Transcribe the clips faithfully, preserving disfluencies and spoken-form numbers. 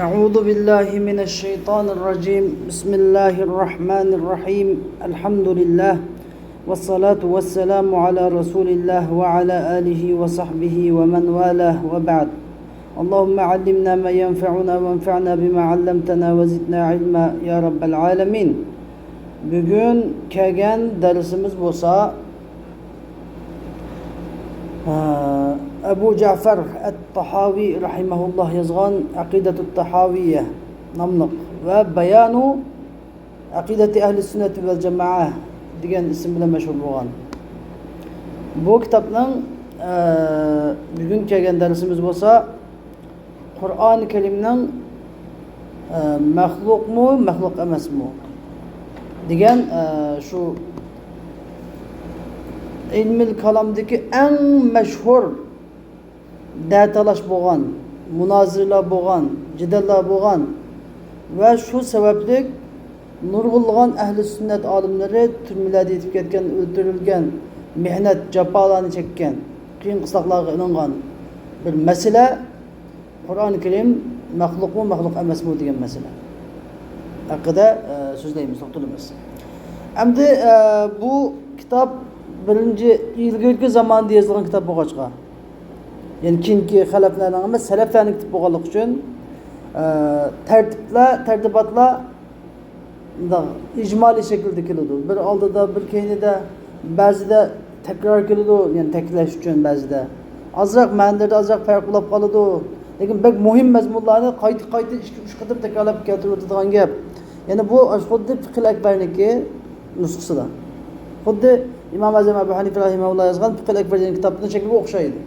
أعوذ بالله من الشيطان الرجيم. بسم الله الرحمن الرحيم. الحمد لله. والصلاة والسلام على رسول الله وعلى آله وصحبه ومن والاه وبعد. اللهم علمنا ما ينفعنا وانفعنا بما علمتنا وزدنا علما يا رب العالمين. بۈگۈن كەلگەن دەرسىمىز بولسا، ئە، ئەبۇ جەفەر ئەت-تاھاۋى رەھىمەھۇللاھ يازغان ئەقىدەتۇت تاھاۋىيە ناملىق ۋە بايانۇ ئەقىدەتى ئەھلى سۈننەتى ۋەل جامائە دېگەن ئىسىم بىلەن مەشھۇر بولغان. بۇ كىتابنىڭ، ئە، بۈگۈن كەلگەن دەرسىمىز بولسا، قۇرئان كەرىمنىڭ، ئە، مەخلۇقمۇ، مەخلۇق ئەمەسمۇ دېگەن، ئە، شۇ ئىلمىل كالامدىكى ئەڭ مەشھۇر دەتالاش بولغان، مۇنازىرىلەر بولغان، جېدەللەر بولغان ۋە شۇ سەۋەبلىك نۇرغۇنلىغان ئەھلى سۈننەت ئالىملىرى تۈرمىلەردە يېتىپ كەتكەن، ئۆلتۈرۈلگەن، مېھنەت، جاپالارنى چەككەن، قىيىن قىستاقلارغا ئېلىنغان بىر مەسىلە، قۇرئان كەرىم مەخلۇقمۇ، مەخلۇق ئەمەسمۇ دېگەن مەسىلە ھەققىدە، ئە، سۆزلەيمىز، توختىلىمىز. ئەمدى، ئە، بۇ كىتاب بىرىنچى ئىلگىرىكى زاماندا يېزىلغان كىتاب بولغاچقا، يەنى كېيىنكى خەلەپلەرنىڭ ئەمەس، سەلەفلەرنىڭ كىتابى بولغانلىقى ئۈچۈن، ئە، تەرتىپلەر، تەرتىباتلار مۇنداق ئىجمالىي شەكىلدە كېلىدۇ. بىر ئالدىدا، بىر كەينىدە، بەزىدە تەكرار كېلىدۇ، يەنى تەكىتلەش ئۈچۈن بەزىدە. ئازراق مەنىلىرىدە ئازراق پەرق بولۇپ قالىدۇ. لېكىن بەك مۇھىم مەزمۇنلارنى قايتا-قايتا ئىككى، ئۈچ قېتىم تەكرارلاپ كەلتۈرۈۋېتىدىغان گەپ. يەنى بۇ خۇددى پىقىل ئەكبەرنىڭكى نۇسخىسىدا. خۇددى ئىمام ئەزەم ئەبۇ ھەنىفە رەھىمەھۇللا يازغان پىقىل ئەكبەر دېگەن كىتابنىڭ شەكلىگە ئوخشايدۇ.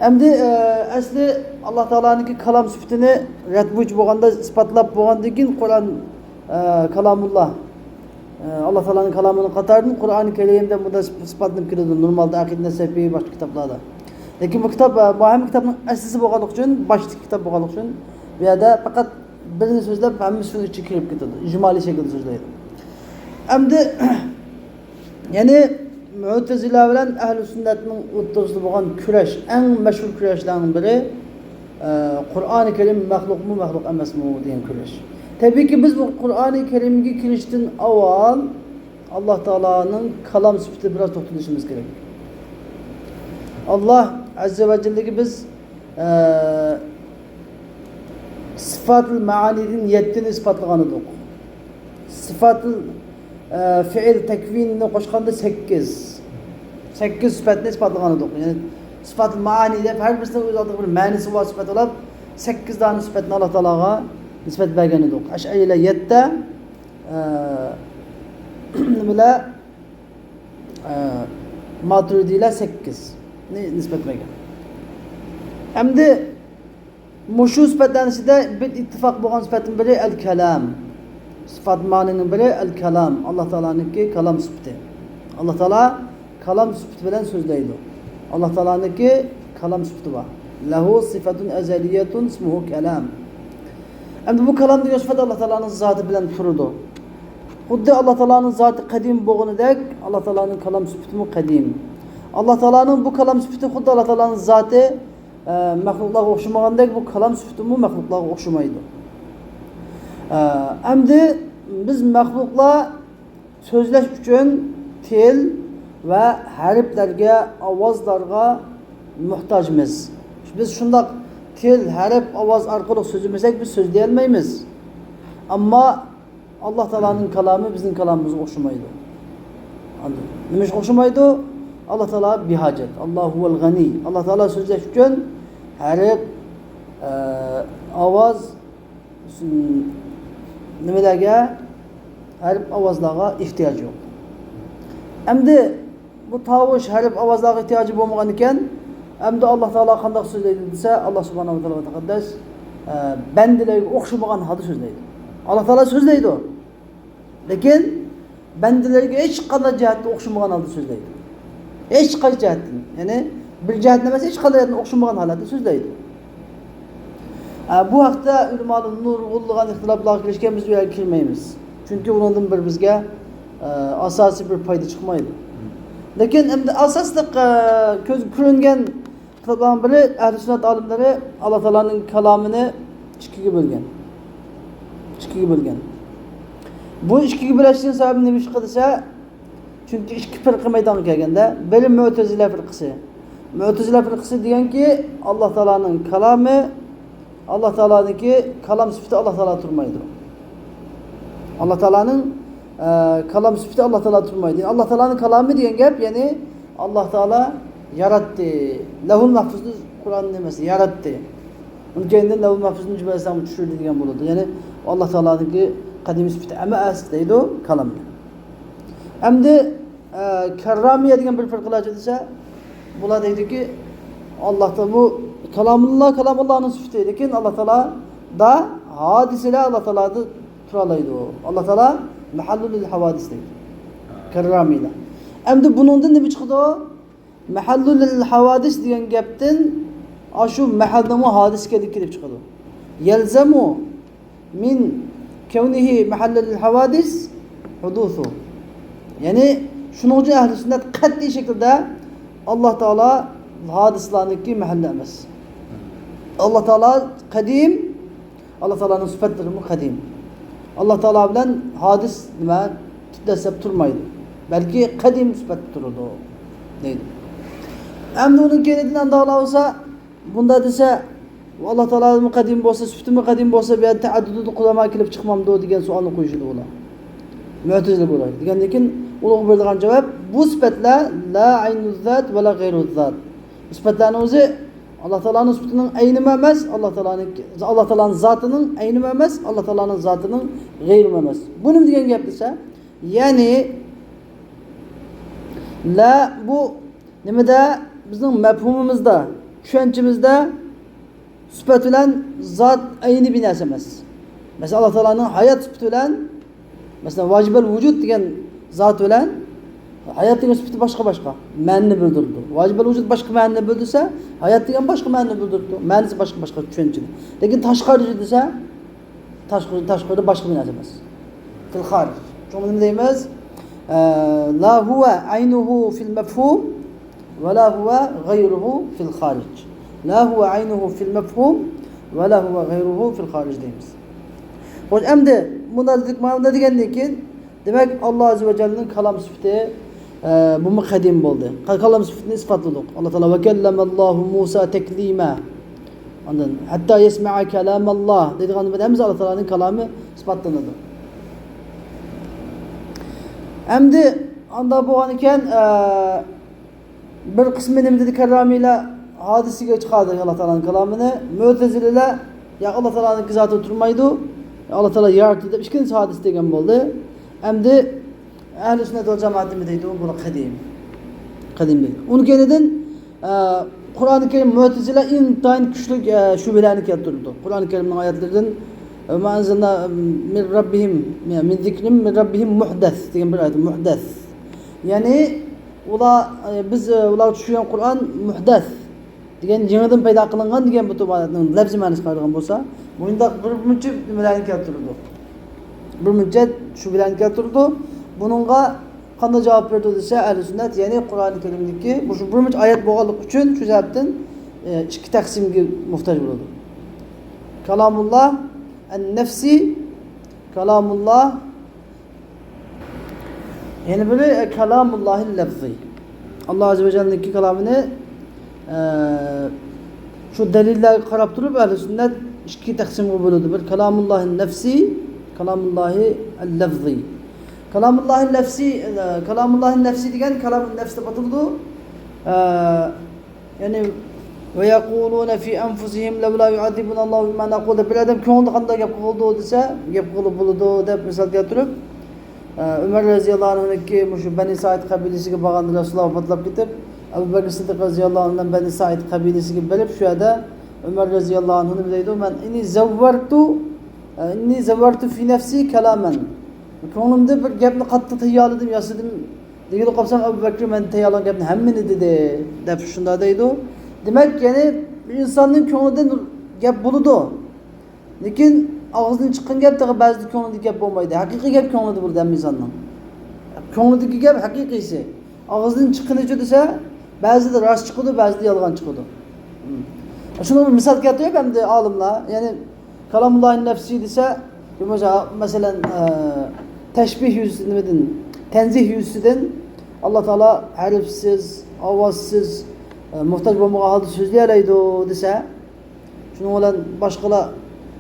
ئەمدى، ئە، ئەسلى ئاللا تائالانىڭكى كالام سۈپىتىنى رەت بويىچە بولغاندا ئىسپاتلاپ بولغاندىن كېيىن قۇرئان، ئە، كالامۇللا، ئە، ئاللا تائالانىڭ كالامىنىڭ قاتارىدىن قۇرئان كەرىم دەپ بۇندا سىپ-، سىپاتلىنىپ كېلىدۇ نورمالدا ئەقىدە نەسەفى باشقا كىتابلاردا. لېكىن بۇ كىتاب، ئە، بۇ ھەممە كىتابنىڭ ئەسلىسى بولغانلىقى ئۈچۈن، باشتىكى كىتاب بولغانلىقى ئۈچۈن، بۇ يەردە پەقەت بىرنى سۆزلەپ ھەممىسى شۇنىڭ ئىچىگە كىرىپ كېتىدۇ. ئىجمالىي شەكىلدە سۆزلەيدۇ. ئەمدى يەنى مۇئتەزىلە بىلەن ئەھلى سۈننەتنىڭ ئوتتۇرىسىدا بولغان كۈرەش، ئەڭ مەشھۇر كۈرەشلەرنىڭ بىرى، ئە، قۇرئانى كەرىم مەخلۇقمۇ، مەخلۇق ئەمەسمۇ دېگەن كۈرەش. تەبىئىيكى، بىز بۇ قۇرئانى كەرىمگە كىرىشتىن ئاۋۋال ئاللا تائالانىڭ كالام سۈپىتىدە بىراز توختىلىشىمىز كېرەك. ئاللا ئەززە ۋە جەللىگە بىز، ئە، سىفاتىل مەئانىدىن يەتتىنى ئىسپاتلىغان ئىدۇق. سىفاتىل، ئە، فېئىل تەكۋىننى قوشقاندا سەككىز. سەككىز سۈپەتنى ئىسپاتلىغان ئىدۇق. يەنى سىفاتىل مەئانى دەپ ھەر بىرسىنىڭ ئۆز ئالدىغا بىر مەنىسى بار سۈپەت بولۇپ، سەككىز دانە سۈپەتنى ئاللا تائالاغا نىسبەت بەرگەن ئىدۇق. ئەشئەرىيلەر يەتتە، ئە، نېمىلەر، ئە، ماتۇرىدىيلەر سەككىزنى نىسبەت بەرگەن. ئەمدى مۇشۇ سۈپەتلەرنىڭ ئىچىدە بىر ئىتتىپاق بولغان سۈپەتنىڭ بىرى ئەل كالام. سىفات مەئانىنىڭ بىرى ئەل كالام. ئاللا تائالانىڭكى كالام سۈپىتى. ئاللا تائالا كالام سۈپىتى بىلەن سۆزلەيدۇ. ئاللا تائالانىڭكى كالام سۈپىتى بار. لەھۇ سىفەتۇن ئەزەلىيەتۇن ئىسمۇھۇ كالام. ئەمدى بۇ كالام دېگەن سۈپەت ئاللا تائالانىڭ زاتى بىلەن تۇرىدۇ. خۇددى ئاللا تائالانىڭ زاتى قەدىم بولغىنىدەك، ئاللا تائالانىڭ كالام سۈپىتىمۇ قەدىم. ئاللا تائالانىڭ بۇ كالام سۈپىتى خۇددى ئاللا تائالانىڭ زاتى، ئە، مەخلۇقلارغا ئوخشىمىغاندەك، بۇ كالام سۈپىتىمۇ مەخلۇقلارغا ئوخشىمايدۇ. ئە، ئەمدى بىز مەخلۇقلار سۆزلەش ئۈچۈن تىل ۋە ھەرپلەرگە، ئاۋازلارغا موھتاجمىز. بىز شۇنداق تىل، ھەرپ، ئاۋاز ئارقىلىق سۆزلىمىسەك، بىز سۆزلىيەلمەيمىز. ئەمما ئاللا تائالانىڭ كالامى بىزنىڭ كالامىمىزغا ئوخشىمايدۇ. ئاندىن نېمىشقا ئوخشىمايدۇ؟ ئاللا تائالا بىھاجەت. ئاللا ھۇۋەل غەنىي. ئاللا تائالا سۆزلەش ئۈچۈن ھەرپ، ئە، ئاۋاز، نېمىلەرگە، ھەرپ ئاۋازلارغا ئېھتىياجى يوق. ئەمدى بۇ تاۋۇش، ھەرپ ئاۋازلارغا ئېھتىياجى بولمىغان ئىكەن، ئەمدى ئاللا تائالا قانداق سۆزلەيدۇ دېسە، ئاللا سۇبھانەھۇ ۋە تائالا ۋە تەقەددەس، ئە، بەندىلەرگە ئوخشىمىغان ھالدا سۆزلەيدۇ. ئاللا تائالا سۆزلەيدۇ. لېكىن بەندىلەرگە ھېچقانداق جەھەتتە ئوخشىمىغان ھالدا سۆزلەيدۇ. ھېچقايسى جەھەتتىن. يەنى بىر جەھەتتىن ئەمەس، ھېچقانداق جەھەتتىن ئوخشىمىغان ھالەتتە سۆزلەيدۇ. ئە، بۇ ھەقتە ئۆلىمالار نۇرغۇنلىغان ئىختىلاپلارغا كىرىشكەن، بىز بۇ يەرگە كىرمەيمىز. چۈنكى ئۇنىڭدىن بىر بىزگە، ئە، ئاساسىي بىر پايدا چىقمايدۇ. لېكىن ئەمدى ئاساسلىق، ئە، كۆزگە كۆرۈنگەن ئىختىلاپلارنىڭ بىرى، ئەھلى سۈننەت ئالىملىرى ئاللا تائالانىڭ كالامىنى ئىككىگە بۆلگەن. ئىككىگە بۆلگەن. بۇ ئىككىگە بۆلۈشنىڭ سەۋەبى نېمە ئىشقا دېسە، چۈنكى ئىككى پىرقە مەيدانغا كەلگەندە، بىرى مۆتەزىلە پىرقىسى. مۆتەزىلە پىرقىسى دېگەنكى، ئاللا تائالانىڭ كالامى، ئاللا تائالانىڭكى كالام سۈپىتى ئاللا تائالا تۇرمايدۇ. ئاللا تائالانىڭ، ئە، كالام سۈپىتى ئاللا تائالا تۇرمايدۇ. ئاللا تائالانىڭ كالامى دېگەن گەپ، يەنى ئاللا تائالا ياراتتى. لەۋھۇل مەھفۇزنى، قۇرئاننى نېمىسى ياراتتى. ئۇنىڭ كەينىدىن لەۋھۇل مەھفۇزنى جىبرىل ئەلەيھىسسالامغا چۈشۈردى دېگەن بولىدۇ. يەنى ئاللا تائالانىڭكى قەدىمىي سۈپىتى ئەمەس دەيدۇ كالامنى. ئەمدى، ئە، كاررامىيە دېگەن بىر پىرقىلەرچە دېسە، بۇلار دەيدۇكى، ئاللا تائالا بۇ كالامۇللا، كالامۇللانىڭ سۈپىتى، لېكىن ئاللا تائالادا ھادىسىلەر ئاللا تائالادا تۇرالايدۇ. ئاللا تائالا مەھەللۇ لىل ھاۋادىس دەيدۇ. كاررامىيلار. ئەمدى بۇنىڭدىن نېمە چىقىدۇ؟ مەھەللۇ لىل ھاۋادىس دېگەن گەپتىن ئاشۇ مەھەلنىڭمۇ ھادىس ئىكەنلىكى كېلىپ چىقىدۇ. يەلزەمۇ مىن كەۋنىھى مەھەللە لىل ھاۋادىس ھۇدۇسۇ. يەنى شۇنىڭ ئۈچۈن ئەھلى سۈننەت قەتئىي شەكىلدە ئاللا تائالا ھادىسلارنىڭكى مەھەللە ئەمەس. ئاللا تائالا قەدىم، ئاللا تائالانىڭ سۈپەتلىرىمۇ قەدىم. ئاللا تائالا بىلەن ھادىس نېمە دەسسەپ تۇرمايدۇ. بەلكى قەدىم سۈپەتتە تۇرىدۇ دەيدۇ. ئەمدى ئۇنىڭ كەينىدىن ئانداقلار بولسا، بۇنداق دېسە، ئاللا تائالامۇ قەدىم بولسا، سۈپىتىمۇ قەدىم بولسا، بۇ يەردە تەئەددۇدۇل قۇدەما كېلىپ چىقمامدۇ دېگەن سوئالنى قويۇشىدۇ ئۇلار. مۆتەزىلە بۇلار. دېگەندىن كېيىن ئۇلارغا بېرىدىغان جاۋاب، بۇ سۈپەتلەر لا ئەينۇززات ۋە لا غەيرۇززات. بۇ سۈپەتلەرنىڭ ئۆزى ئاللا تائالانىڭ سۈپىتىنىڭ ئەينىمۇ ئەمەس، ئاللا تائالانىڭ، ئاللا تائالانىڭ زاتىنىڭ ئەينىمۇ ئەمەس، ئاللا تائالانىڭ زاتىنىڭ غەيرىمۇ ئەمەس. بۇ نېمە دېگەن گەپ دېسە، يەنى، لا بۇ نېمىدە، بىزنىڭ مەپھۇمىمىزدا، چۈشەنچىمىزدە سۈپەت بىلەن زات ئەينى بىر نەرسە ئەمەس. مەسىلەن، ئاللا تائالانىڭ ھايات سۈپىتى بىلەن، مەسىلەن، ۋاجىبەل ۋۇجۇد دېگەن زات بىلەن ھايات دېگەن سۈپىتى باشقا-باشقا مەنىنى بىلدۈرىدۇ. ۋاجىبەل ۋۇجۇد باشقا مەنىنى بىلدۈرسە، ھايات دېگەن باشقا مەنىنى بىلدۈرىدۇ. مەنىسى باشقا-باشقا چۈشەنچىدە. لېكىن تاشقارىدا دېسە، تاشقىرى، تاشقىرىدا باشقا بىر نەرسە ئەمەس. فىل خارىج. شۇڭا نېمە دەيمىز؟ ئە، لا ھۇۋە ئەينۇھۇ فىل مەفھۇم ۋە لا ھۇۋە غەيرۇھۇ فىل خارىج. لا ھۇۋە ئەينۇھۇ فىل مەفھۇم ۋە لا ھۇۋە غەيرۇھۇ فىل خارىج دەيمىز. خوش، ئەمدى مۇندا دېدۇق، مانا مۇندا دېگەندىن كېيىن، دېمەك، ئاللا ئەززە ۋە جەللىنىڭ كالام سۈپىتى، ئە، بۇمۇ قەدىم بولدى. ق-، كالام سۈپىتىنى ئىسپاتلىدۇق. ئاللا تائالا ۋە كەللەمەللاھۇ مۇسا تەكلىمە. ئاندىن ھەتتا يەسمەئە كەلامەللا دەيدىغان بىلەن ھەممىسى ئاللا تائالانىڭ كالامى ئىسپاتلىنىدۇ. ئەمدى ئاندا بولغان ئىكەن، ئە، بىر قىسمى نېمە دېدى؟ كاررامىيلار ھادىسىگە چىقاردى ئاللا تائالانىڭ كالامىنى. مۆتەزىلىلەر، يا ئاللا تائالانىڭكى زاتى تۇرمايدۇ، يا ئاللا تائالا يارىتىدۇ دەپ ئىككىنچى ھادىس دېگەن بولدى. ئەمدى ئەھلى سۈننەت ۋەل جامائەت نېمە دەيدۇ؟ بۇلار قەدىم. قەدىم دەيدۇ. ئۇنىڭ كەينىدىن، ئە، قۇرئانى كەرىم مۆتەزىلە ئىنتايىن كۈچلۈك، ئە، شۈبھىلەرنى كەلتۈرىدۇ. قۇرئانى كەرىمنىڭ ئايەتلىرىدىن، ۋە ما ئەنزەلنا مىن رەببىھىم، مىن زىكرىم مىن رەببىھىم مۇھدەس دېگەن بىر ئايەت. مۇھدەس. يەنى ئۇلار، ئە، بىز، ئە، ئۇلارغا چۈشۈرگەن قۇرئان مۇھدەس. دېگەن يېڭىدىن پەيدا قىلىنغان دېگەن بۇ تۇمارەتنىڭ لەپزىي مەنىسىنى قارايدىغان بولسا، مۇشۇنداق بىر مۇنچە نېمىلەرنى كەلتۈرىدۇ. بىر مۇنچە شۈبھىلەرنى كەلتۈرىدۇ. بۇنىڭغا قانداق جاۋاب بېرىدۇ دېسە، ئەھلى سۈننەت، يەنى قۇرئانى كەرىمدىكى مۇشۇ بىر مۇنچە ئايەت بولغانلىقى ئۈچۈن شۇ سەۋەبتىن، ئى، ئىككى تەقسىمگە موھتاج بولىدۇ. كالامۇللا ئەن نەفسى، كالامۇللا يەنە بىرى، ئە، كالامۇللاھىل لەفزى. ئاللا ئەززە ۋە جەللىنىڭكى كالامىنى، ئە، شۇ دەلىللەرگە قاراپ تۇرۇپ، ئەھلى سۈننەت ئىككى تەقسىمغا بۆلىدۇ. بىر كالامۇللاھىل نەفسى، كالامۇللاھىل لەفزى. كالامۇللاھىل نەفسى، ئە، كالامۇللاھىل نەفسى دېگەن كالامۇل نەفس دەپ ئاتىلىدۇ. ئە، يەنى، ۋە يەقۇلۇنە فى ئەنفۇسىھىم لەۋلا يۇئەززىبۇنەللاھۇ بىما نەقۇل دەپ، بىر ئادەم كۆڭلىدە قانداق گەپ قىلىدۇ دېسە، گەپ قىلغىلى بولىدۇ دەپ مىسال كەلتۈرۈپ، ئە، ئۆمەر رەزىياللاھۇ ئەنھۇنىڭكى مۇشۇ بەنى سائىد قەبىلىسىگە بارغاندا رەسۇلۇللا ۋاپاتلاپ كېتىپ، ئەبۇ بەكرى سىددىق رەزىياللاھۇ ئەنھۇ بىلەن بەنى سائىد قەبىلىسىگە بېرىپ، شۇ يەردە ئۆمەر رەزىياللاھۇ ئەنھۇنى دەيدۇ، مەن ئىننى زەۋۋەرتۇ، ئە، ئىننى زەۋۋەرتۇ فى نەفسى كالامەن. كۆڭلۈمدە بىر گەپنى قاتتىق تەييارلىدىم، ياسىدىم. دېگىلى قالسام، ئەبۇ بەكرى مەن تەييارلىغان گەپنى ھەممىنى دېدى، دەپ شۇنداق دەيدۇ. دېمەك، يەنى بىر ئىنساننىڭ كۆڭلىدىن گەپ بولىدۇ. لېكىن ئاغزىدىن چىققان گەپ تېخى بەزىدە كۆڭلىدىكى گەپ بولمايدۇ. ھەقىقىي گەپ كۆڭلىدە بولىدۇ ھەممە ئىنساننىڭ. كۆڭلىدىكى گەپ ھەقىقىيسى. ئاغزىدىن چىققىنىچە دېسە، بەزىدە راست چىقىدۇ، بەزىدە يالغان چىقىدۇ. شۇنىڭ بىر مىسال كەلتۈرۈپ ئەمدى ئالىملار، يەنى كالامۇللاھى نەفسى دېسە، مەسىلەن، ئە، تەشبىھ يۈزىسىدىن، تەنزىھ يۈزىسىدىن، ئاللا تائالا ھەرپسىز، ئاۋازسىز، ئە، موھتاج بولمىغان ھالدا سۆزلىيەلەيدۇ دېسە، شۇنىڭ بىلەن باشقىلار،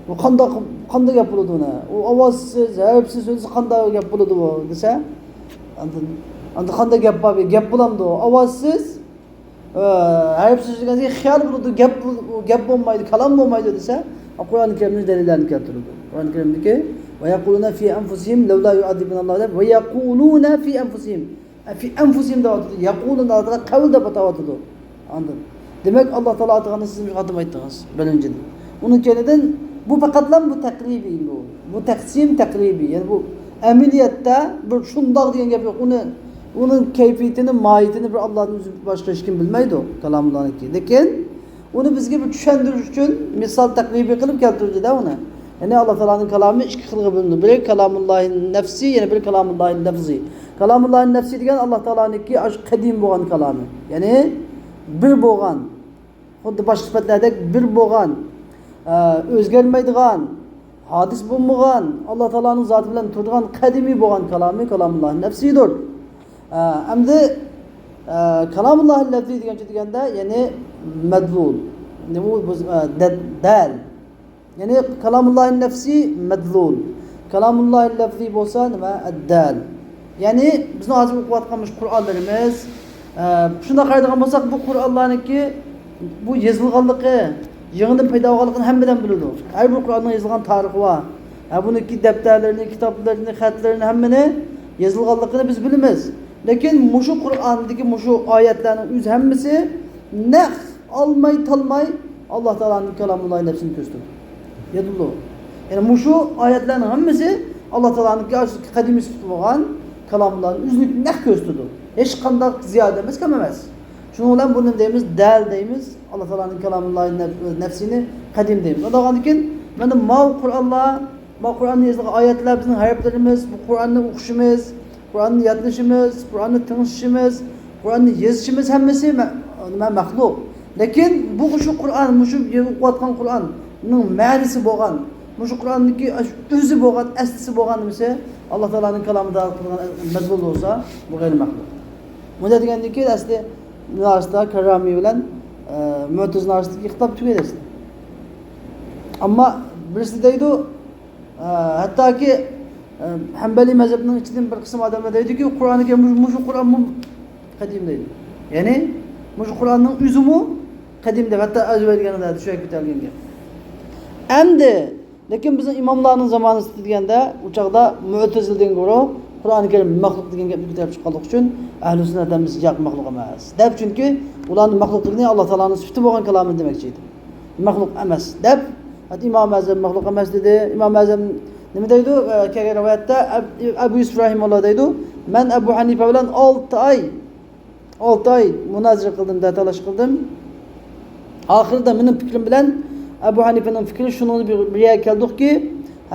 «بۇ قانداق، قانداق گەپ بولىدۇ ئۇنى؟ ئۇ ئاۋازسىز، ھەرپسىز سۆزلىسە قانداق گەپ بولىدۇ بۇ؟» دېسە، ئاندىن، ئاندىن قانداق گەپ بار؟ گەپ بولامدۇ؟ ئاۋازسىز، ئە، ھەرپسىز سۆزلىگەن خىيال بولىدۇ، گەپ، گەپ بولمايدۇ، كالام بولمايدۇ دېسە، قۇرئان كەرىمنىڭ دەلىللەرنى كەلتۈرىدۇ. قۇرئان كەرىمدىكى، «وَيَقُولُونَ فِي أَنْفُسِهِمْ لَوْلَا يُعَذِّبُنَ اللَّهُ» دەپ، «وَيَقُولُونَ فِي أَنْفُسِهِمْ». فى أنفسهم دەۋاتىدۇ، يقولون دەۋاتىدۇ، قەۋل دەپ ئاتاۋاتىدۇ. ئاندىن، دېمەك، ئاللا تائالا ئاتىغاننى سىز مۇشۇ ئاتىمايتتىڭىز، بىرىنچىدىن. ئۇنىڭ كەينىدىن، بۇ پەقەتلا بۇ تەقرىبىي، بۇ، بۇ تەقسىم تەقرىبىي. يەنى بۇ ئەمەلىيەتتە بىر شۇنداق دېگەن گەپ يوق. ئۇنى، ئۇنىڭ كەيپىيىتىنى، ماھىيىتىنى بىر ئاللادىن ئۆزى باشقا ھېچكىم بىلمەيدۇ، كالامۇللانىڭكى. لېكىن، ئۇنى بىزگە بىر چۈشەندۈرۈش ئۈچۈن مىسال تەقرىبىي قىلىپ كەلتۈردى-دە ئۇنى. يەنى ئاللا تائالانىڭ كالامى ئىككى خىلغا بۆلۈنىدۇ. بىرى كالامۇللاھى نەفسى، يەنە بىرى كالامۇللاھى لەفزى. كالامۇللاھى نەفسى دېگەن ئاللا تائالانىڭكى ئاشۇ قەدىم بولغان كالامى. يەنى بىر بولغان، خۇددى باشقا سۈپەتلەردەك بىر بولغان، ئە، ئۆزگەرمەيدىغان، ھادىس بولمىغان، ئاللا تائالانىڭ زاتى بىلەن تۇرىدىغان قەدىمىي بولغان كالامى كالامۇللاھى نەفسىدۇر. ئە، ئەمدى، ئە، كالامۇللاھى لەفزى دېگەنچە دېگەندە، يەنى مەدلۇل. يەنى بۇ، بۇ، ئە، دە-، دەل. يەنى كالامۇللاھى نەفسى مەدلۇل. كالامۇللاھى لەفزى بولسا نېمە؟ ئەددەل. يەنى بىزنىڭ ھازىر ئوقۇۋاتقان مۇشۇ قۇرئانلىرىمىز، ئە، شۇنداق قارايدىغان بولساق، بۇ قۇرئانلارنىڭكى بۇ يېزىلغانلىقى، يېڭىدىن پەيدا بولغانلىقىنى ھەممىدىن بىلىدۇ. ھەر بىر قۇرئاننىڭ يېزىلغان تارىخى بار. ھە، بۇنىڭكى دەپتەرلىرىنى، كىتابلىرىنى، خەتلىرىنى ھەممىنى يېزىلغانلىقىنى بىز بىلىمىز. لېكىن مۇشۇ قۇرئاندىكى مۇشۇ ئايەتلەرنىڭ ئۆزى ھەممىسى نەق ئالماي تالماي ئاللا تائالانىڭ كالامۇللاھى نەفسىنى كۆرسىتىدۇ. يەدۇللۇ. يەنى مۇشۇ ئايەتلەرنىڭ ھەممىسى ئاللا تائالانىڭكى قەدىمىي سۈپىتى بولغان كالامۇللاھنى ئۆزىنى نەق كۆرسىتىدۇ. ھېچقانداق زىيادە ئەمەس، كەم ئەمەس. شۇنىڭ بىلەن بۇنى دەيمىز، دەل دەيمىز. ئاللا تائالانىڭ كالامۇللاھى نەف-، نەفسىنى قەدىم دەيمىز. ئۇنداق بولغاندىن كېيىن، مانا ماۋۇ قۇرئانلار، ماۋۇ قۇرئاندا يېزىلغان ئايەتلەر بىزنىڭ ھەرپلىرىمىز، بۇ قۇرئاننى ئوقۇشىمىز، قۇرئاننى يادلىشىمىز، قۇرئاننى تىڭشىشىمىز، قۇرئاننى يېزىشىمىز ھەممىسى مە-، نېمە، مەخلۇق. لېكىن بۇ، شۇ قۇرئان، مۇشۇ ئوقۇۋاتقان قۇرئاننىڭ مەنىسى بولغان، مۇشۇ قۇرئاندىكى ئۆزى بولغان، ئەسلىسى بولغان نېمىسى، ئاللا تائالانىڭ كالامىدا قىلغان مەزمۇن بولسا، بۇ غەيرىي مەخلۇق. بۇنداق دېگەندىن كېيىن ئەسلى مۇناسىۋەتتە كاررامى بىلەن، ئە، مۆتەزىلە ئارىسىدىكى خىتاب تۈگەيدۇ ئەسلى. ئەمما بىرسى دەيدۇ، ئە، ھەتتاكى، ئە، ھەمبەلىي مەزھەپنىڭ ئىچىدىن بىر قىسىم ئادەملەر دەيدۇكى، قۇرئانى كەرىم، مۇ-، مۇشۇ قۇرئان مۇ-، قەدىم دەيدۇ. يەنى مۇشۇ قۇرئاننىڭ ئۆزىمۇ قەدىم دەپ، ھەتتا ئەزۋەر دېگەنلەردە چۈشۈپ كېتەلىگەن گەپ. ئەمدى، لېكىن بىزنىڭ ئىماملارنىڭ زامانىسىدا دېگەندە، ئۇ چاغدا مۇئتەزىلە دېگەن گۇرۇھ قۇرئانى كەرىم مەخلۇق دېگەن گەپنى كۆتۈرۈپ چىققانلىقى ئۈچۈن، ئەھلى سۈننەت ھەممىسى ياق، مەخلۇق ئەمەس دەپ، چۈنكى ئۇلارنىڭ مەخلۇق دېگىنى ئاللا تائالانىڭ سۈپىتى بولغان كالامى دېمەكچى ئىدى. مەخلۇق ئەمەس دەپ، ھەتتا ئىمام ئەزەم مەخلۇق ئەمەس دېدى. ئىمام ئەزەم نېمە دەيدۇ؟ ئە، كەلگەن رىۋايەتتە ئەب-، ئەبۇ يۈسۈپ رەھىمەھۇللا دەيدۇ، مەن ئەبۇ ھەنىفە بىلەن ئالتە ئاي، ئالتە ئاي مۇنازىرە قىلدىم، دەتالاش قىلدىم. ئاخىرىدا مېنىڭ پىكرىم بىلەن ئەبۇ ھەنىفەنىڭ پىكرى شۇنىڭدا بىر، بىر يەرگە كەلدۇقكى،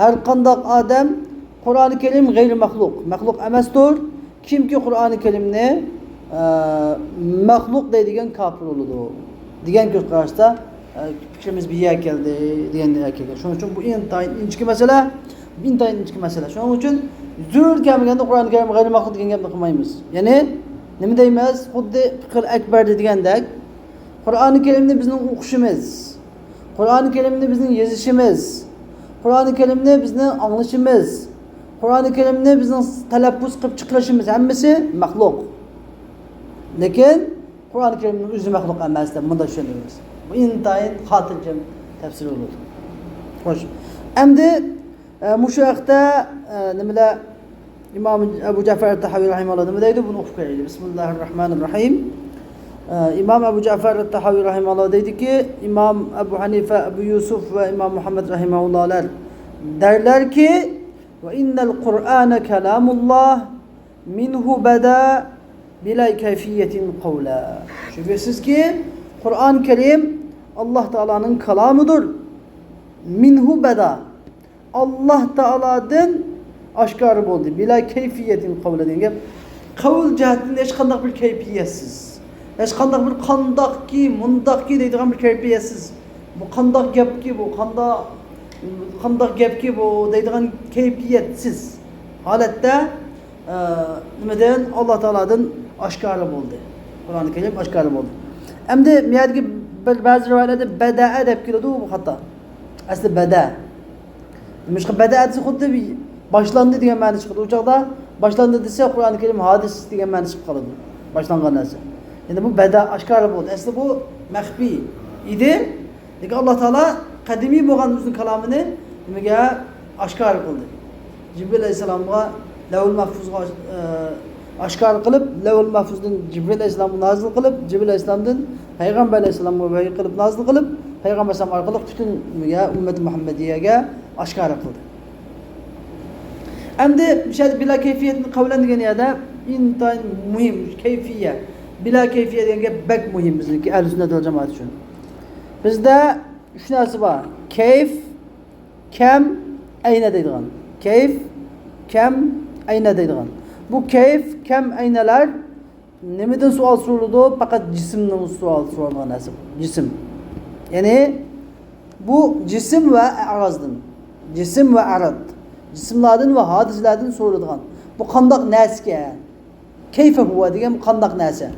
ھەر قانداق ئادەم قۇرئانى كەرىم غەيرىي مەخلۇق، مەخلۇق ئەمەستۇر. كىمكى قۇرئانى كەرىمنى، ئە، مەخلۇق دەيدىگەن كاپىر بولىدۇ، دېگەن كۆز قاراشتا، ئە، پىكرىمىز بىر يەرگە كەلدى، دېگەن يەرگە كەلگەن. شۇنىڭ ئۈچۈن بۇ ئىنتايىن ئىنچىكە مەسىلە، ئىنتايىن ئىنچىكە مەسىلە. شۇنىڭ ئۈچۈن زۆرۈر كەلمىگەندە قۇرئانى كەرىم غەيرىي مەخلۇق دېگەن گەپنى قىلمايمىز. يەنى نېمە دەيمىز؟ خۇددى پىقھىل ئەكبەردە دېگەندەك، قۇرئانى كەرىمنى بىزنىڭ ئوقۇشىمىز، قۇرئانى كەرىمنى بىزنىڭ يېزىشىمىز، قۇرئانى كەرىمنى بىزنىڭ ئاڭلىشىمىز، قۇرئانى كەرىمنى بىزنىڭ تەلەپپۇز قىلىپ چىقىرىشىمىز ھەممىسى مەخلۇق. لېكىن قۇرئانى كەرىمنىڭ ئۆزى مەخلۇق ئەمەس دەپ مۇنداق چۈشەندۈرىمىز. بۇ ئىنتايىن خاتىرجەم تەپسىر بولىدۇ. خوش. ئەمدى، ئە، مۇشۇ ھەقتە، ئە، نېمىلەر ئىمام ئەبۇ جەفەر ئەت-تەھاۋى رەھىمەھۇللا نېمە دەيدۇ؟ بۇنى ئوقۇپ كۆرەيلى. بىسمىللاھىر راھمانىر راھىم. ئە، ئىمام ئەبۇ جەفەر ئەت-تەھاۋى رەھىمەھۇللا دەيدۇكى، ئىمام ئەبۇ ھەنىفە، ئەبۇ يۈسۈف ۋە ئىمام مۇھەممەد رەھىمەھۇللالار دەرلەركى، ۋە ئىننەل قۇرئانە كەلامۇللا، مىنھۇ بەدا بىلا كەيفىيەتىن قەۋلا. شۈبھىسىزكى، قۇرئان كەرىم ئاللا تائالانىڭ كالامىدۇر. مىنھۇ بەدا، ئاللا تائالادىن ئاشكارا بولدى. بىلا كەيفىيەتىن قەۋلا دېگەن گەپ، قەۋل جەھەتتىن ھېچقانداق بىر كەيپىيەتسىز، ھېچقانداق بىر قانداقكى، مۇنداقكى دەيدىغان بىر كەيپىيەتسىز. بۇ قانداق گەپكى، بۇ قانداق قانداق گەپكى بۇ دەيدىغان كەيپىيەتسىز ھالەتتە، ئە، نېمىدىن؟ ئاللا تائالادىن ئاشكارا بولدى. قۇرئان كەرىم ئاشكارا بولدى. ئەمدى بۇ يەردىكى بىر بەزى رىۋايەتلەردە بەدەئە دەپ كېلىدۇ، بۇ خاتا. ئەسلى بەدە. نېمىشقا بەدەئە دېسە، خۇددى باشلاندى دېگەن مەنىسى چىقىدۇ. ئۇ چاغدا باشلاندى دېسە، قۇرئان كەرىم ھادىس دېگەن مەنىسى چىقىپ قالىدۇ. باشلانغان نەرسە. يەنى بۇ بەدە ئاشكارا بولدى. ئەسلى بۇ مەخپىي ئىدى. لېكىن ئاللا تائالا قەدىمىي بولغان ئۆزىنىڭ كالامىنى نېمىگە ئاشكارا قىلدى؟ جىبرىل ئەلەيھىسسالامغا لەۋھۇل مەھفۇزغا ئاش-، ئە، ئاشكارا قىلىپ، لەۋھۇل مەھفۇزدىن جىبرىل ئەلەيھىسسالامغا نازىل قىلىپ، جىبرىل ئەلەيھىسسالامدىن پەيغەمبەر ئەلەيھىسسالامغا ۋەھىي قىلىپ نازىل قىلىپ، پەيغەمبەر ئەلەيھىسسالام ئارقىلىق پۈتۈن نېمىگە، ئۈممەت مۇھەممەدىيەگە ئاشكارا قىلدى. ئەمدى بۇ يەردە بىلا كەيفىيەتنى قەۋلەن دېگەن يەردە ئىنتايىن مۇھىم، كەيفىيە. بىلا كەيفىيە دېگەن گەپ بەك مۇھىم بىزنىڭكى ئەھلى سۈننەت ۋەل جامائەت ئۈچۈن. بىزدە ئۈچ نەرسە بار. كەيف، كەم، ئەينە دەيدىغان. كەيف، كەم، ئەينە دەيدىغان. بۇ كەيف، كەم، ئەينەلەر نېمىدىن سوئال سورىلىدۇ؟ پەقەت جىسىمنىڭ سوئال سورىلىدىغان نەرسە. جىسىم. يەنى بۇ جىسىم ۋە ئەرازدىن. جىسىم ۋە ئەراد. جىسىملاردىن ۋە ھادىسىلەردىن سورىلىدىغان. بۇ قانداق نەرسىكەن؟ كەيفە ھۇۋە دېگەن قانداق نەرسە؟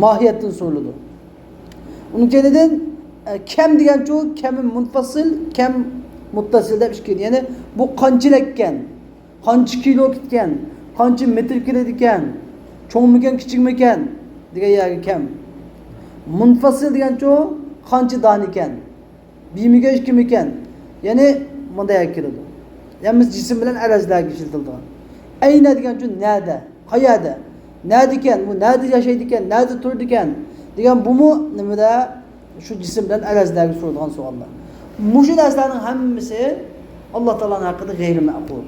ماھىيەتتىن سورىلىدۇ. ئۇنىڭ كەينىدىن، ئە، كەم دېگەنچۇ، كەم مۇنفەسىل، كەم مۇتتەسىل دەپ ئىككى. يەنى بۇ قانچىلىككەن؟ قانچە كىلو كېتىكەن؟ قانچە مېتىر كېلىدىكەن؟ چوڭمىكەن، كىچىكمىكەن؟ دېگەن يەرگە كەم. مۇنفەسىل دېگەنچۇ، قانچە دانىكەن؟ بىرمىكەن، ئىككىمىكەن؟ يەنى مۇنداق يەرگە كېلىدۇ. يەنى بىز جىسىم بىلەن ئەرەزلەرگە ئىشلىتىلىدىغان. ئەينە دېگەنچۇ نەدە؟ قەيەردە؟ نەدىكەن؟ بۇ نەدە ياشايدىكەن؟ نەدە تۇرىدىكەن؟ دېگەن بۇمۇ نېمىدە؟ شۇ جىسىم بىلەن ئەرەزلەرگە سورىلىدىغان سوئاللار. مۇشۇ نەرسىلەرنىڭ ھەممىسى ئاللا تائالانىڭ ھەققىدە غەيرىي مەقۇل.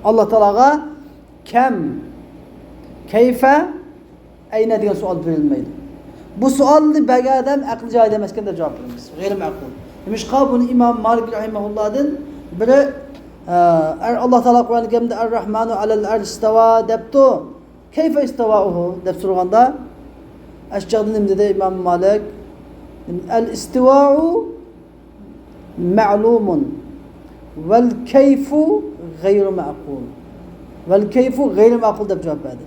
ئاللا تائالاغا كەم، كەيفە، ئەينە دېگەن سوئال بېرىلمەيدۇ. بۇ سوئالنى بەرگەن ئادەم ئەقلى جايىدا ئەمەسكەن دەپ جاۋاب بېرىمىز. غەيرىي مەقۇل. نېمىشقا بۇنى ئىمام مالىك رەھىمەھۇللادىن بىرى، ئە، ئەر-، ئاللا تائالا قۇرئان كەرىمدە ئەر-رەھمانۇ ئەلەل ئەرشى ئىستەۋا دەپتۇ. كەيفە ئىستەۋاؤھۇ دەپ سورىغاندا، ئەشۇ چاغدا نېمە دېدى ئىمام مالىك؟ ئەل ئىستىۋاؤ مەلۇمۇن ۋەل كەيفۇ غەيرۇ مەقۇل. ۋەل كەيفۇ غەيرۇ مەقۇل دەپ جاۋاب بەردى.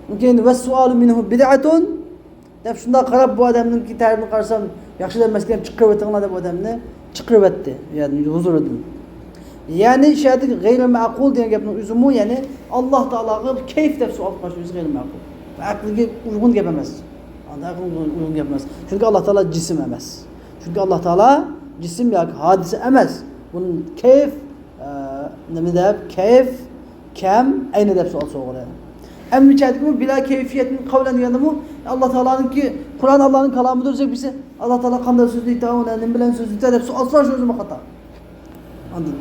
ئۇنىڭ كېيىن ۋەسسۇئالۇ مىنھۇ بىدئەتۇن دەپ شۇنداق قاراپ، بۇ ئادەمنىڭكى تەرىپىنى قارىسام، ياخشى دەپ ئەمەسكەن، چىقىرىۋېتىڭلار دەپ ئادەمنى چىقىرىۋەتتى، يەنى ھۇزۇرىدىن. يەنى شۇ يەردىكى غەيرۇ مەقۇل دېگەن گەپنىڭ ئۆزىمۇ، يەنى ئاللا تائالاغا كەيف دەپ سوئال قويۇش ئۆزى غەيرىي مەقۇل. ئەقىلگە ئۇيغۇن گەپ ئەمەس. ئەقىلگە ئۇيغۇن گەپ ئەمەس. چۈنكى ئاللا تائالا جىسىم ئەمەس. چۈنكى ئاللا تائالا جىسىم ياكى ھادىسە ئەمەس. بۇنى كەيف، ئە، نېمە دەپ، كەيف، كەم، ئەينە دەپ سوئال سورىغىلى. ئەمما ئىچەردىكى بۇ بىلا كەيفىيەتنى قەۋلەن دېگەندىمۇ، ئاللا تائالانىڭكى، قۇرئان ئاللانىڭ كالامىدۇر دېسەك، بىز ئاللا تائالا قانداق سۆزلەيدۇ، ئۇنى نېمە بىلەن سۆزلەيدۇ دەپ سوئال سوراش ئۆزىمۇ خاتا. ئاندىن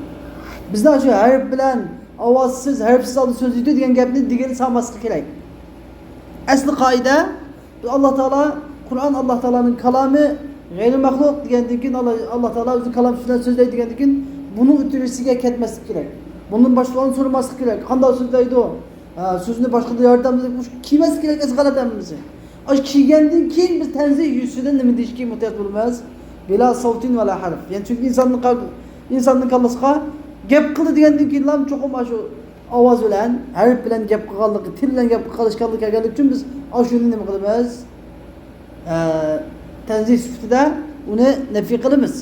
بىزنىڭ شۇ ھەرپ بىلەن، ئاۋازسىز، ھەرپسىز ھالدا سۆزلەيدۇ دېگەن گەپنى دېگىلى سالماسلىق كېرەك. ئەسلى قائىدە، بىز ئاللا تائالا، قۇرئان ئاللا تائالانىڭ كالامى، غەيرىي مەخلۇق دېگەندىن كېيىن، ئاللا، ئاللا تائالا ئۆزىنىڭ كالامى ئۈستىدىن سۆزلەيدۇ دېگەندىن كېيىن، بۇنىڭ ئۆتۈرىسىگە كەتمەسلىك كېرەك. بۇندىن باشقىلارنى سورىماسلىق كېرەك. قانداق سۆزلەيدۇ؟ ھە، سۆزنى باشقىلارغا يارىتامدۇ دەپ، مۇشۇ كىيمەسلىك كېرەك، ئەسلى غەلەت ھەممىسى. ئاشۇ كىيگەندىن كېيىن بىز تەنزىھ يۈزىسىدىن نېمە دېيىشكە مۇتەيەت بولىمىز؟ بىلا سەۋتىن ۋەلا ھەرف. يەنى چۈنكى ئىنساننىڭ قەلب-، ئىنساننىڭ كاللىسىغا گەپ قىلدى دېگەندىن كېيىنلا چوقۇم ئاشۇ ئاۋاز بىلەن، ھەرپ بىلەن گەپ قىلغانلىقى، تىل بىلەن گەپ قىلىشقانلىقى كەلگەنلىكى ئۈچۈن بىز ئاشۇنى نېمە قىلىمىز؟ ئە، تەنزىھ سۈپىتىدە ئۇنى نەپىي قىلىمىز.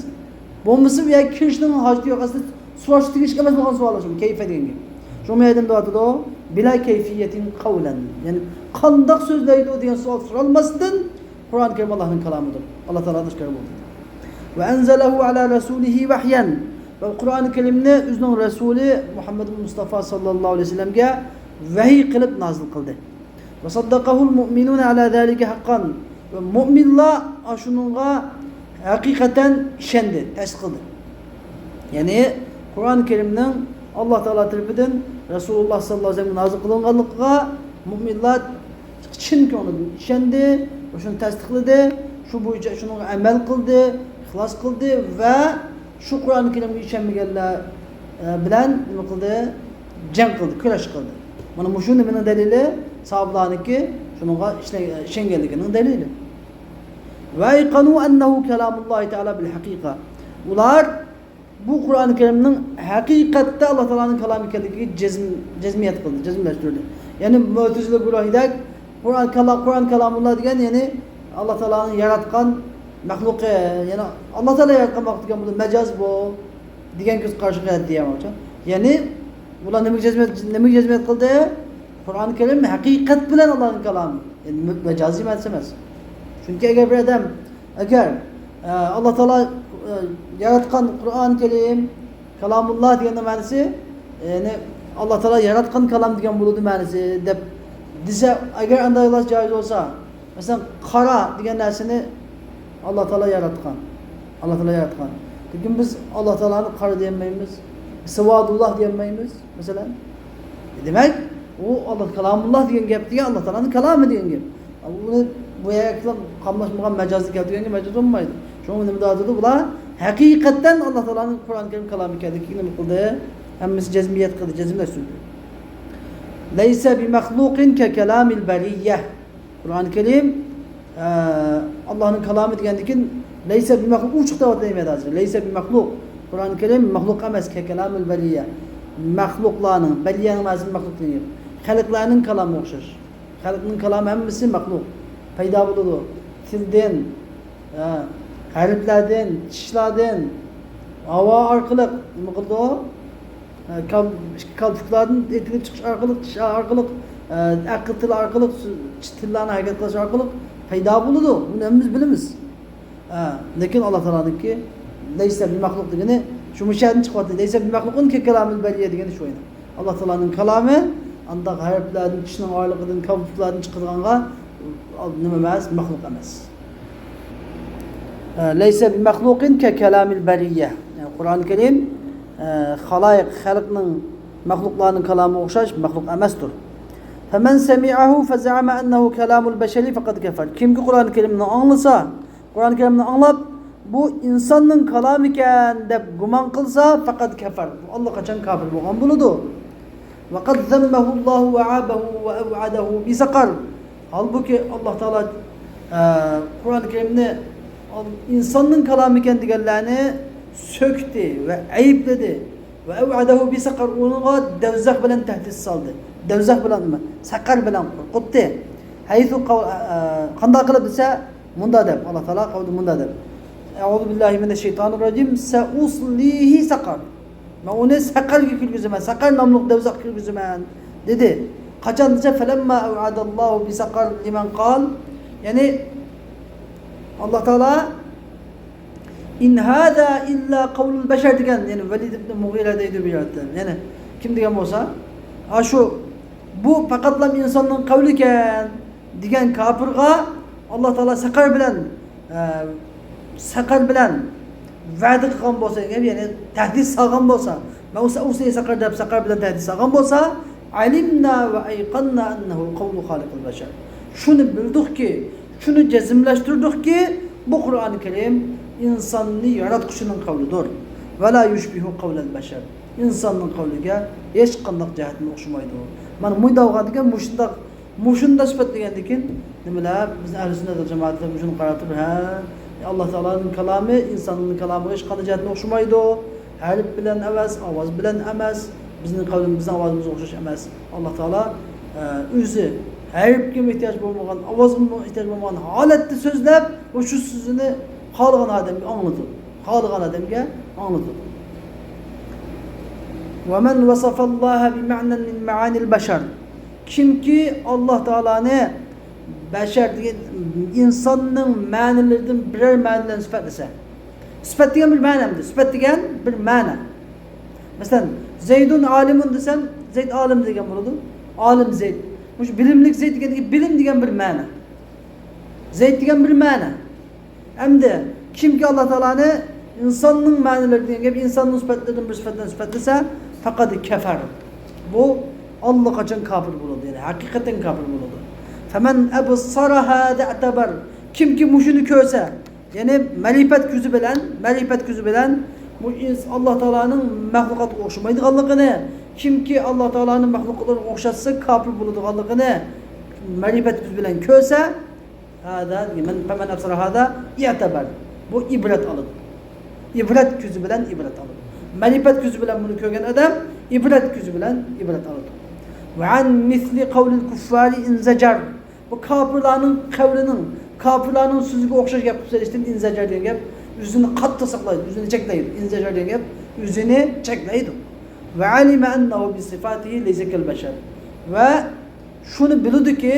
بولمىسا بۇ يەرگە كىرىشنىڭ ھاجىتى يوق. ئەسلى سوراشقا تېگىشلىك ئەمەس بولغان سوئال شۇ، كەيفە دېگەن گەپ. شۇ يەردىن دەۋاتىدۇ، بىلا كەيفىيەتىن قەۋلەن. يەنى قانداق سۆزلەيدۇ دېگەن سوئال سورالماستىن، قۇرئان كەرىم ئاللانىڭ كالامىدۇر. ئاللا تائالادىن ئاشكارا بولدى. ۋە ئەنزەلەھۇ ئەلا رەسۇلىھى ۋەھيەن. ۋە قۇرئان كەرىمنى ئۆزىنىڭ رەسۇلى مۇھەممەد مۇستافا ساللاللاھۇ ئەلەيھى ۋەسەللەمگە ۋەھىي قىلىپ نازىل قىلدى. ۋە سەددەقەھۇل مۇئمىنۇنە ئەلا زالىكە ھەققەن. ۋە مۇئمىنلار ئاشۇنىڭغا ھەقىقەتەن ئىشەندى، تەستىق قىلدى. يەنى قۇرئان كەرىمنىڭ ئاللا تائالا تەرىپىدىن رەسۇلۇللا ساللاللاھۇ ئەلەيھى ۋەسەللەمگە نازىل قىلىنغانلىقىغا مۇئمىنلار چىن كۆڭلىدىن ئىشەندى، ۋە شۇنى تەستىقلىدى، شۇ بويىچە شۇنىڭغا ئەمەل قىلدى، ئىخلاس قىلدى ۋە شۇ قۇرئان كەرىمگە ئىشەنمىگەنلەر، ئە، بىلەن نېمە قىلدى؟ جەڭ قىلدى، كۈرەش قىلدى. مانا مۇشۇ نېمىنىڭ دەلىلى؟ ساھابىلارنىڭكى شۇنىڭغا ئىشلە-، ئىشەنگەنلىكىنىڭ دەلىلى. ۋە ئەيقەنۇ ئەننەھۇ كالامۇللاھى تائالا بىل ھەقىقە. ئۇلار بۇ قۇرئان كەرىمنىڭ ھەقىقەتتە ئاللا تائالانىڭ كالامى ئىكەنلىكىگە جەزم، جەزمىيەت قىلدى، جەزملەشتۈردى. يەنى مۆتىزىلە گۇرۇھىدەك قۇرئان كالا-، قۇرئان كالامۇللا دېگەن، يەنى ئاللا تائالانىڭ ياراتقان مەخلۇقى، يەنى ئاللا تائالا ياراتقان مەخلۇق دېگەن بۇ مەجاز بۇ دېگەن كۆز قاراشقا رەددىيە بار. يەنى بۇلار نېمىگە جەزمىيەت، نېمىگە جەزمىيەت قىلدى؟ قۇرئان كەرىم ھەقىقەت بىلەن ئاللانىڭ كالامى. يەنى مەجازىي مەنىسى ئەمەس. چۈنكى ئەگەر بىر ئادەم، ئەگەر، ئە، ئاللا تائالا، ئە، ياراتقان قۇرئان كەرىم كالامۇللا دېگەننىڭ مەنىسى، يەنى ئاللا تائالا ياراتقان كالام دېگەن بولىدۇ مەنىسى دەپ دېسە، ئەگەر ئانداق جايىز بولسا، مەسىلەن، قارا دېگەن نەرسىنى ئاللا تائالا ياراتقان. ئاللا تائالا ياراتقان. لېكىن بىز ئاللا تائالانى قارا دېيەلمەيمىز. سىۋادۇللا دېيەلمەيمىز، مەسىلەن. دېمەك، ئۇ ئاللا، كالامۇللا دېگەن گەپ دېگەن ئاللا تائالانىڭ كالامى دېگەن گەپ. بۇنى بۇ يەرگە قاملاشمىغان مەجازغا كەلتۈرگەنگە مەجاز بولمايدۇ. شۇڭا نېمە دەۋاتىدۇ بۇلار؟ ھەقىقەتەن ئاللا تائالانىڭ قۇرئان كەرىم كالامى ئىكەنلىكىگە نېمە قىلدى؟ ھەممىسى جەزمىيەت قىلدى، جەزملەشتۈردى. لەيسە بىمەخلۇقىن كەكەلامىل بەرىييە. قۇرئان كەرىم، ئە، ئاللانىڭ كالامى دېگەندىن كېيىن، لەيسە بىمەخلۇق، ئوچۇق دەۋاتىدۇ مەدازى. لەيسە بىمەخلۇق. قۇرئان كەرىم مەخلۇق ئەمەس، كەكەلامىل بەرىيە. مەخلۇقلارنىڭ، بەرىيەنىڭ مەنىسى مەخلۇق دېگەن. خەلقلەرنىڭ كالامىغا ئوخشاش. خەلقنىڭ كالامى ھەممىسى مەخلۇق. پەيدا بولىدۇ. تىلدىن، ئە، ھەرپلەردىن، چىشلاردىن، ھاۋا ئارقىلىق نېمە قىلىدۇ؟ ئە، كال-، ئىككى كالپۇكلاردىن ئېتىلىپ چىقىش ئارقىلىق، چىش ئارقىلىق، ئە، ئەقىل تىل ئارقىلىق، سۆ-، تىللارنى ھەرىكەت قىلىش ئارقىلىق پەيدا بولىدۇ. بۇنى ھەممىمىز بىلىمىز. ئە، لېكىن ئاللا تائالانىڭكى لەيسە بىمەخلۇق دېگىنى شۇ مۇشۇ يەردىن چىقىۋاتىدۇ. لەيسە بىمەخلۇقىن كەكەلامىل بەرىيە دېگىنى شۇ ئەينى. ئاللا تائالانىڭ كالامى ئانداق ھەرپلەردىن، چىشنىڭ ئارىلىقىدىن، كالپۇكلاردىن چىقىدىغانغا نېمە ئەمەس، مەخلۇق ئەمەس. ئە، لەيسە بىمەخلۇقىن كەكەلامىل بەرىيە. يەنى قۇرئان كەرىم، ئە، خالايىق، خەلقنىڭ، مەخلۇقلارنىڭ كالامىغا ئوخشاش مەخلۇق ئەمەستۇر. فمن سمعه فزعم أنه كلام البشر فقد كفر. كىمكى قۇرئان كەرىمنى ئاڭلىسا، قۇرئان كەرىمنى ئاڭلاپ، بۇ ئىنساننىڭ كالامىكەن دەپ گۇمان قىلسا، فقد كفر. بۇ ئاللىقاچان كاپىر بولغان بولىدۇ. وقد ذمه الله وعابه وأوعده بسقر. ھالبۇكى، ئاللا تائالا، ئە، قۇرئان كەرىمنى ئىنساننىڭ كالامىكەن دېگەنلەرنى سۆكتى ۋە ئەيىبلىدى. وأوعده بسقر، ئۇنىڭغا دەۋزەخ بىلەن تەھدىت سالدى. دەۋزەخ بىلەن ئەمەس، سەقەر بىلەن قورقۇتتى. حيث قال، ئە، قانداق قىلىپ دېسە، مۇندا دەپ، ئاللا تائالا قەۋلىدە مۇندا دەپ، أعوذ بالله من الشيطان الرجيم، سأصليه سقر. مەن ئۇنى سەقەرگە كىرگۈزىمەن، سەقەر ناملىق دەۋزەخكە كىرگۈزىمەن، دېدى. قاچان دېسە، فلما أوعد الله بسقر لمن قال، يەنى ئاللا تائالا إن هذا إلا قول البشر دېگەن، يەنى ۋەلىد ئىبنى مۇغىرە دەيدۇ بۇ يەردە. يەنى كىم دېگەن بولسا، ئاشۇ، بۇ پەقەتلا ئىنساننىڭ قەۋلىكەن دېگەن كاپىرغا ئاللا تائالا سەقەر بىلەن، ئە، سەقەر بىلەن ۋەدە قىلغان بولسا، يەنى تەھدىت سالغان بولسا، مەن ئۇسا، ئۇسا سەقەر دەپ سەقەر بىلەن تەھدىت سالغان بولسا، علمنا وأيقنا أنه قول خالق البشر. شۇنى بىلدۇقكى، شۇنى جەزملەشتۈردۇقكى، بۇ قۇرئان كەرىم ئىنساننى ياراتقۇچىنىڭ قەۋلىدۇر. ولا يشبه قول البشر. ئىنساننىڭ قەۋلىگە ھېچقانداق جەھەتتىن ئوخشىمايدۇ. مانا مۇنداق بولغاندىكىن، مۇشۇنداق، مۇشۇنداق سۈپەتلىگەندىكىن، نېمىلەر، بىزنىڭ ئەھلى سۈننەت ۋەل جامائەتلەر مۇشۇنى قاراپ تۇرۇپ، ھە، ئاللا تائالانىڭ كالامى ئىنساننىڭ كالامىغا ھېچقانداق جەھەتتىن ئوخشىمايدۇ. ھەرپ بىلەن ئەمەس، ئاۋاز بىلەن ئەمەس، بىزنىڭ قەۋلىمىز، بىزنىڭ ئاۋازىمىزغا ئوخشاش ئەمەس. ئاللا تائالا، ئە، ئۆزى ھەرپكىمۇ ئېھتىياج بولمىغان، ئاۋازغىمۇ ئېھتىياج بولمىغان ھالەتتە سۆزلەپ، ۋە شۇ سۆزىنى خالىغان ئادەمگە ئاڭلىتىدۇ. خالىغان ئادەمگە ئاڭلىتىدۇ. ومن وصف الله بمعنى من معاني البشر. كىمكى ئاللا تائالانى بەشەر دېگەن ئىنساننىڭ مەنىلىرىدىن بىرەر مەنە بىلەن سۈپەتلىسە. سۈپەت دېگەن بىر مەنە ئەمدى. سۈپەت دېگەن بىر مەنە. مەسىلەن، زەيدۇن ئالىمۇن دېسەم، زەيد ئالىم دېگەن بولىدۇ. ئالىم زەيد. مۇشۇ بىلىملىك زەيد دېگەندىكى بىلىم دېگەن بىر مەنە. زەيد دېگەن بىر مەنە. ئەمدى كىمكى ئاللا تائالانى ئىنساننىڭ مەنىلىرى دېگەن گەپ، ئىنساننىڭ سۈپەتلىرىدىن بىر سۈپەت بىلەن سۈپەتلىسە، فەقەد كەفەر. بۇ ئاللىقاچان كاپىر بولىدۇ، يەنى ھەقىقەتەن كاپىر بولىدۇ. فمن أبصرها اعتبر. كىمكى مۇشۇنى كۆرسە، يەنى مەرىپەت كۆزى بىلەن، مەرىپەت كۆزى بىلەن بۇ ئىنس-، ئاللا تائالانىڭ مەخلۇقاتقا ئوخشىمايدىغانلىقىنى، كىمكى ئاللا تائالانى مەخلۇقاتلارغا ئوخشاتسا كاپىر بولىدىغانلىقىنى مەرىپەت كۆزى بىلەن كۆرسە، ھازا، مەن، فمن أبصر هذا اعتبر. بۇ ئىبرەت ئالىدۇ. ئىبرەت كۆزى بىلەن ئىبرەت ئالىدۇ. مەرىپەت كۆزى بىلەن بۇنى كۆرگەن ئادەم ئىبرەت كۆزى بىلەن ئىبرەت ئالىدۇ. وعن مثل قول الكفار انزجر. بۇ كاپىرلارنىڭ قەۋلىنىڭ، كاپىرلارنىڭ سۆزىگە ئوخشاش گەپ قىلىپ سېلىشتىن ئىنزەجەر دېگەن گەپ ئۆزىنى قاتتىق ساقلايدۇ، ئۆزىنى چەكلەيدۇ. ئىنزەجەر دېگەن گەپ ئۆزىنى چەكلەيدۇ. وعلم أنه بصفاته ليس كالبشر. ۋە شۇنى بىلىدۇكى،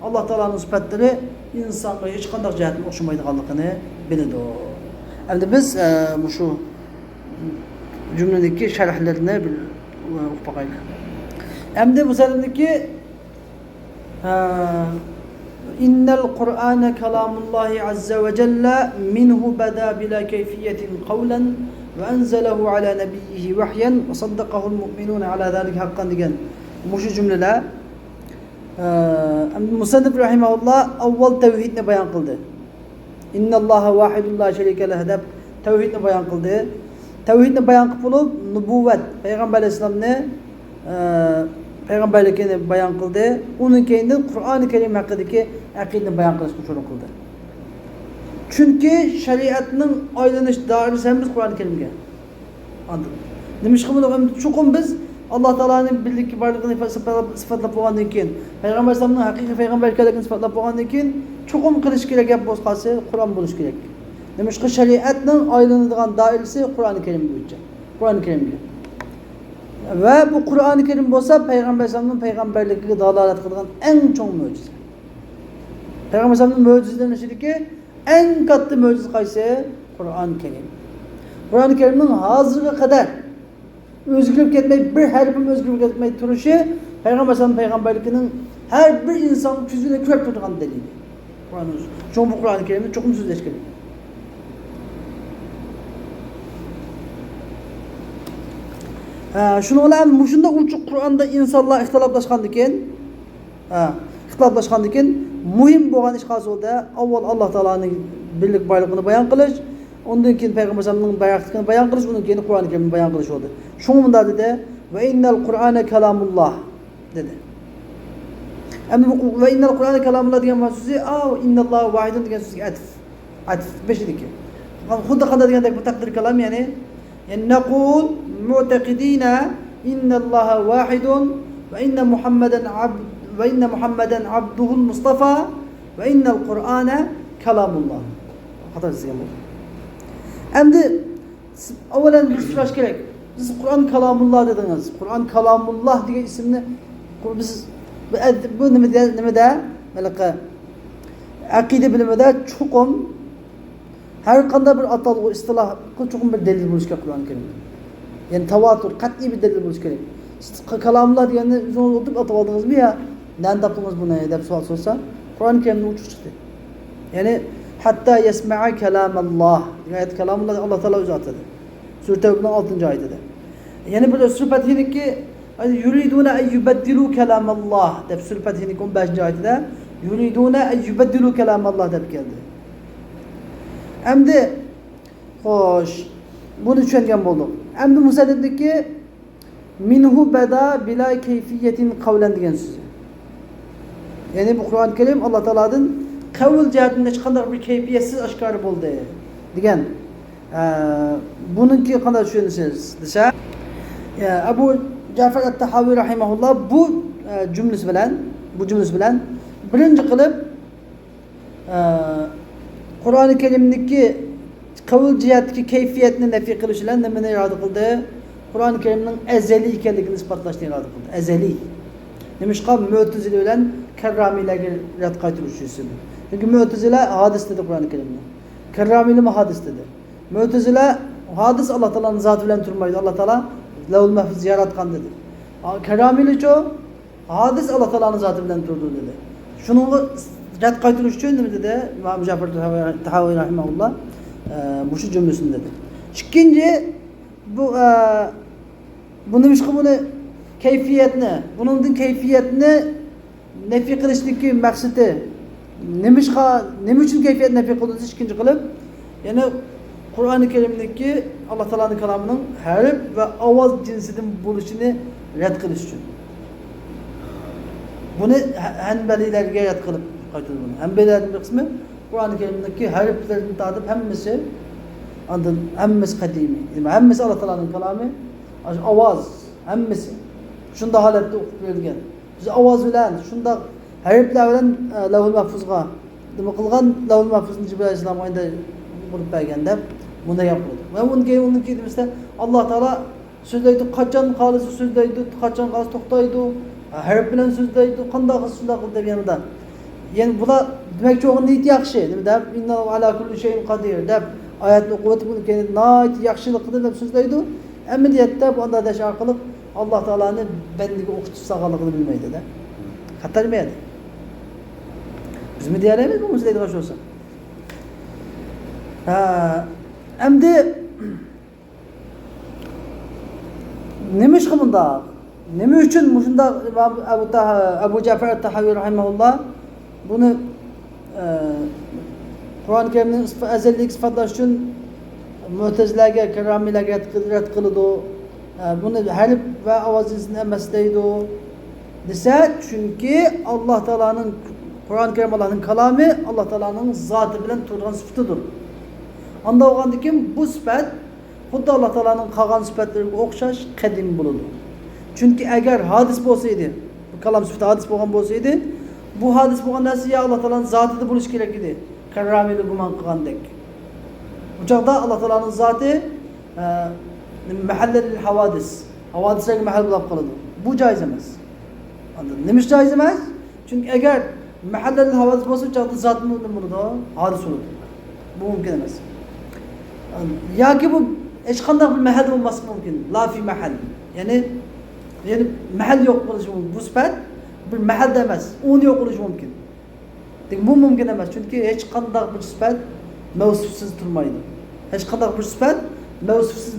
ئاللا تائالانىڭ سۈپەتلىرى ئىنسانغا ھېچقانداق جەھەتتىن ئوخشىمايدىغانلىقىنى بىلىدۇ. ئەمدى بىز، ئە، مۇشۇ جۈملىدىكى شەرھلىرىنى بىر، ئە، ئوقۇپ باقايلى. ئەمدى بۇ سەدىدىكى، ئە، إن القرآن كلام الله عز وجل منه بدا بلا كيفية قولا وأنزله على نبيه وحيا وصدقه المؤمنون على ذلك حقا دېگەن مۇشۇ جۈملىلەر، ئە، ئەمدى مۇسەننىپ رەھىمەھۇللا ئاۋۋال تەۋھىدنى بايان قىلدى. إن الله واحد لا شريك له دەپ تەۋھىدنى بايان قىلدى. تەۋھىدنى بايان قىلىپ بولۇپ، نۇبۇۋۋەت، پەيغەمبەر ئەلەيھىسسالامنى، ئە، پەيغەمبەرلىكىنى بايان قىلدى. ئۇنىڭ كەينىدىن قۇرئانى كەرىم ھەققىدىكى ئەقىدىنى بايان قىلىشقا شۇرۇ قىلدى. چۈنكى شەرىئەتنىڭ ئايلىنىش دائىرىسى ھەممىسى قۇرئانى كەرىمگە. ئاندىن نېمىشقا بۇنى چوقۇم بىز ئاللا تائالانىڭ بىرلىكى بارلىقىنى سىپاتلاپ، سىپاتلاپ بولغاندىن كېيىن، پەيغەمبەر ئەلەيھىسسالامنىڭ ھەقىقىي پەيغەمبەر ئىكەنلىكىنى سىپاتلاپ بولغاندىن كېيىن، چوقۇم قىلىش كېرەك گەپ بولسا قالسا، قۇرئان بولۇشى كېرەك. نېمىشقا شەرىئەتنىڭ ئايلىنىدىغان دائىرىسى قۇرئانى كەرىم بويىچە. قۇرئانى كەرىمگە. ۋە بۇ قۇرئانى كەرىم بولسا پەيغەمبەر ئەلەيھىسسالامنىڭ پەيغەمبەرلىكىگە دالالەت قىلىدىغان ئەڭ چوڭ مۆجىزە. پەيغەمبەر ئەلەيھىسسالامنىڭ مۆجىزىلىرىنىڭ ئىچىدىكى ئەڭ كاتتا مۆجىزە قايسى؟ قۇرئان كەرىم. قۇرئان كەرىمنىڭ ھازىرغا قەدەر ئۆزگىرىپ كەتمەي، بىر ھەرپىمۇ ئۆزگىرىپ كەتمەي تۇرۇشى پەيغەمبەر ئەلەيھىسسالام پەيغەمبەرلىكىنىڭ ھەر بىر ئىنساننىڭ كۆزى بىلەن كۆرۈپ تۇرىدىغان دەلىلى. قۇرئان ئۆزى. شۇڭا بۇ قۇرئان كەرىمنى چوقۇم سۆزلەش كېرەك. ھە، شۇنىڭ بىلەن مۇشۇنداق ئوچۇق قۇرئاندا ئىنسانلار ئىختىلاپلاشقاندىكىن، ھە، ئىختىلاپلاشقاندىكىن مۇھىم بولغان ئىش قالسا، ئۇ دە ئاۋۋال ئاللا تائالانىڭ بىرلىك بارلىقىنى بايان قىلىش، ئۇندىن كېيىن پەيغەمبەر ئەلەيھىسسالامنىڭ باياقلىقىنى بايان قىلىش، ئۇنىڭ كېيىن قۇرئان كەرىمنى بايان قىلىش بولدى. شۇڭا مۇنداق دېدى، وإن القرآن كلام الله دېدى. ئەمدى بۇ ۋە ئىننەل قۇرئانە كەلامۇللا دېگەن سۆزى، ئاۋۇ ئىننەللاھە ۋاھىدۇن دېگەن سۆزگە ئەتىپ. ئەتىپ بېشىدىكى. خۇددى قانداق دېگەندەك بۇ تەقدىر كالام، يەنى، يەنى نەقۇل مۇتەقىدىنە ئىننەللاھە ۋاھىدۇن ۋە ئىننە مۇھەممەدەن ئەب-، ۋە ئىننە مۇھەممەدەن ئەبدۇھۇل مۇستەفا ۋە ئىننەل قۇرئانە كەلامۇللا. خاتا يېزىلگەن بولدى. ئەمدى ئاۋۋالەن بىر سوراش كېرەك. بىز قۇرئان كالامۇللا دېدىڭىز. قۇرئان كالامۇللا دېگەن ئىسىمنى قۇ-، بىز بۇ ئەد-، بۇ نېمىدە، نېمىدە؟ ھېلىقى ئەقىدە بىلىمىدە چوقۇم ھەر قانداق بىر ئاتالغۇ، ئىستىلاھقا چوقۇم بىر دەلىل بولۇشى كېرەك قۇرئان كەرىمدە. يەنى تاۋاتۇر، قەتئىي بىر دەلىل بولۇشى كېرەك. سىز ق-، كالامۇللا دېگەننى ئۆزىڭىز ئوتۇپ ئاتىۋالدىڭىزمۇ يا نەدىن تاپتىڭىز بۇنى دەپ سوئال سورىسا، قۇرئان كەرىمدىن ئوچۇق چىقتى. يەنى ھەتتا يەسمەئە كەلامەللا دېگەن ئايەتتە كالامۇللا ئاللا تائالا ئۆزى ئاتىدى. سۈرە تەۋبىنىڭ ئالتىنچى ئايىتىدە. يەنە بىر سۈرە پەتھىنىڭكى يۇرىدۇنە ئەن يۇبەددىلۇ كەلامەللا دەپ سۈرە پەتھىنىڭكى ئون بەشىنچى ئايىتىدە يۇرىدۇنە ئەن يۇبەددىلۇ كەلامەللا دەپ كەلدى. ئەمدى، خوش، بۇنى چۈشەنگەن بولدۇق. ئەمدى مۇسەننىپنىڭكى مىنھۇ بەدا بىلا كەيفىيەتىن قەۋلەن دېگەن سۆزى. يەنى بۇ قۇرئان كەرىم ئاللا تائالادىن قەۋل جەھەتتىن ھېچقانداق بىر كەيپىيەتسىز ئاشكارا بولدى دېگەن. ئە، بۇنىڭكى قانداق چۈشىنىسىز دېسە، ئە، ئەبۇ جەفەر ئەت-تەھاۋى رەھىمەھۇللا بۇ، ئە، جۈملىسى بىلەن، بۇ جۈملىسى بىلەن بىرىنچى قىلىپ، ئە، قۇرئانى كەرىمدىكى قەۋل جەھەتتىكى كەيپىيەتنى نەپى قىلىش بىلەن نېمىنى ئىرادە قىلدى؟ قۇرئانى كەرىمنىڭ ئەزەلىي ئىكەنلىكىنى ئىسپاتلاشنى ئىرادە قىلدى. ئەزەلىي. نېمىشقا؟ مۆتىزىلە بىلەن كەررامىيلەرگە رەت قايتۇرۇش يۈزىسىدىن. چۈنكى مۆتىزىلە ھادىس دېدى قۇرئانى كەرىمنى. كەررامىيلىمۇ ھادىس دېدى. مۆتىزىلە ھادىس ئاللا تائالانىڭ زاتى بىلەن تۇرمايدۇ. ئاللا تائالا لەۋھۇل مەھفۇزنى ياراتقان دېدى. ئا، كەررامىيلىچۇ؟ ھادىس ئاللا تائالانىڭ زاتى بىلەن تۇرىدۇ دېدى. شۇنىڭغا رەت قايتۇرۇش ئۈچۈن نېمە دېدى؟ ئىمام جەفەر تەھاۋى، تەھاۋى رەھىمەھۇللا، ئە، مۇشۇ جۈملىسىنى دېدى. ئىككىنچى، بۇ، ئە، بۇ نېمىشقا بۇنى كەيپىيەتنى، بۇنىڭدىن كەيپىيەتنى نەپى قىلىشنىڭكى مەقسىتى نېمىشقا، نېمە ئۈچۈن كەيپىيەت نەپى قىلدى دېسە، ئىككىنچى قىلىپ، يەنى قۇرئانى كەرىمدىكى ئاللا تائالانىڭ كالامىنىڭ ھەرپ ۋە ئاۋاز جىنسىدىن بولۇشىنى رەت قىلىش ئۈچۈن. بۇنى ھە-، ھەنبەلىيلەرگە رەت قىلىپ قايتىدۇ بۇنى. ھەنبەلىيلەرنىڭ بىر قىسمى قۇرئانى كەرىمدىكى ھەرپلەردىن تارتىپ ھەممىسى ئاندىن ھەممىسى قەدىمىي. دېمەك، ھەممىسى ئاللا تائالانىڭ كالامى. ئاشۇ ئاۋاز، ھەممىسى شۇنداق ھالەتتە ئوقۇپ بېرىلگەن. بىز ئاۋاز بىلەن، شۇنداق ھەرپلەر بىلەن، ئە، لەۋھۇل مەھفۇزغا نېمە قىلغان، لەۋھۇل مەھفۇزنى جىبرىئىل ئەلەيھىسسالامغا ئەندە بېرىپ بەرگەن دەپ بۇنداق گەپ قىلىدۇ. ۋە ئۇنىڭ كېيىن، ئۇنىڭ كېيىن دېمىسە، ئاللا تائالا سۆزلەيدۇ، قاچان خالىسا سۆزلەيدۇ، قاچان خالىسا توختايدۇ، ھەرپ بىلەن سۆزلەيدۇ، قانداق قىلسا شۇنداق قىلىدۇ دەپ يەنىدە. يەنى بۇلار دېمەكچى بولغان نىيىتى ياخشى، نېمە دەپ، «ئىننەھۇ ئەلا كۇللى شەيئىن قەدىر» دەپ ئايەتنى ئوقۇۋېتىپ، ئۇنىڭ كەينىدە ناھايىتى ياخشىلىق قىلدى دەپ سۆزلەيدۇ. ئەمەلىيەتتە بۇ ئانداق دەش ئارقىلىق ئاللا تائالانى بەندىگە ئوخشىتىپ سالغانلىقىنى بىلمەيدۇ-دە. خەتەر بۇ يەردە. بىزمۇ دېيەلەيمىز، بۇ مۇشۇ دەيدىغان شۇ بولسا. ھە، ئەمدى نېمىشقا بۇنداق؟ نېمە ئۈچۈن مۇشۇنداق ئىمام ئەبۇ تاھ-، ئەبۇ جەفەر ئەت-تاھاۋى رەھىمەھۇللا بۇنى، ئە، قۇرئان كەرىمنى ئىسپا-، ئەزەللىك ئىسپاتلاش ئۈچۈن مۇئتەزىلەگە، كاررامىيلەرگە رەت قىل-، رەت قىلىدۇ؟ ئە، بۇنى ھەرپ ۋە ئاۋاز جىنسىدىن ئەمەس دەيدۇ دېسە، چۈنكى ئاللا تائالانىڭ، قۇرئان كەرىم ئاللانىڭ كالامى، ئاللا تائالانىڭ زاتى بىلەن تۇرىدىغان سۈپىتىدۇر. ئانداق بولغاندىن كېيىن بۇ سۈپەت خۇددى ئاللا تائالانىڭ قالغان سۈپەتلىرىگە ئوخشاش قەدىمىي بولىدۇ. چۈنكى ئەگەر ھادىس بولسا ئىدى، بۇ كالام سۈپىتى ھادىس بولغان بولسا ئىدى، بۇ ھادىس بولغان نەرسە يا ئاللا تائالانىڭ زاتىدا بولۇشى كېرەك ئىدى، كاررامىيلار گۇمان قىلغاندەك. ئۇ چاغدا ئاللا تائالانىڭ زاتى، ئە، مەھەللە لىل ھاۋادىس، ھاۋادىسلارغا مەھەل بولاپ قالىدۇ. بۇ جايىز ئەمەس. ئاندىن نېمە ئۈچۈن جايىز ئەمەس؟ چۈنكى ئەگەر مەھەللە لىل ھاۋادىس بولسا، ئۇ چاغدا زاتمۇ نېمە بولىدۇ؟ ھادىس بولىدۇ. بۇ مۇمكىن ئەمەس. ياكى بۇ ھېچقانداق بىر مەھەلدە بولماسلىقى مۇمكىن. لا فى مەھەل. يەنى، يەنى مەھەل يوق بولۇشى مۇمكىن. بۇ سۈپەت بىر مەھەلدە ئەمەس، ئورنى يوق بولۇشى مۇمكىن. لېكىن بۇ مۇمكىن ئەمەس، چۈنكى ھېچقانداق بىر سۈپەت مەۋسۇپسىز تۇرمايدۇ. ھېچقانداق بىر سۈپەت مەۋسۇپسىز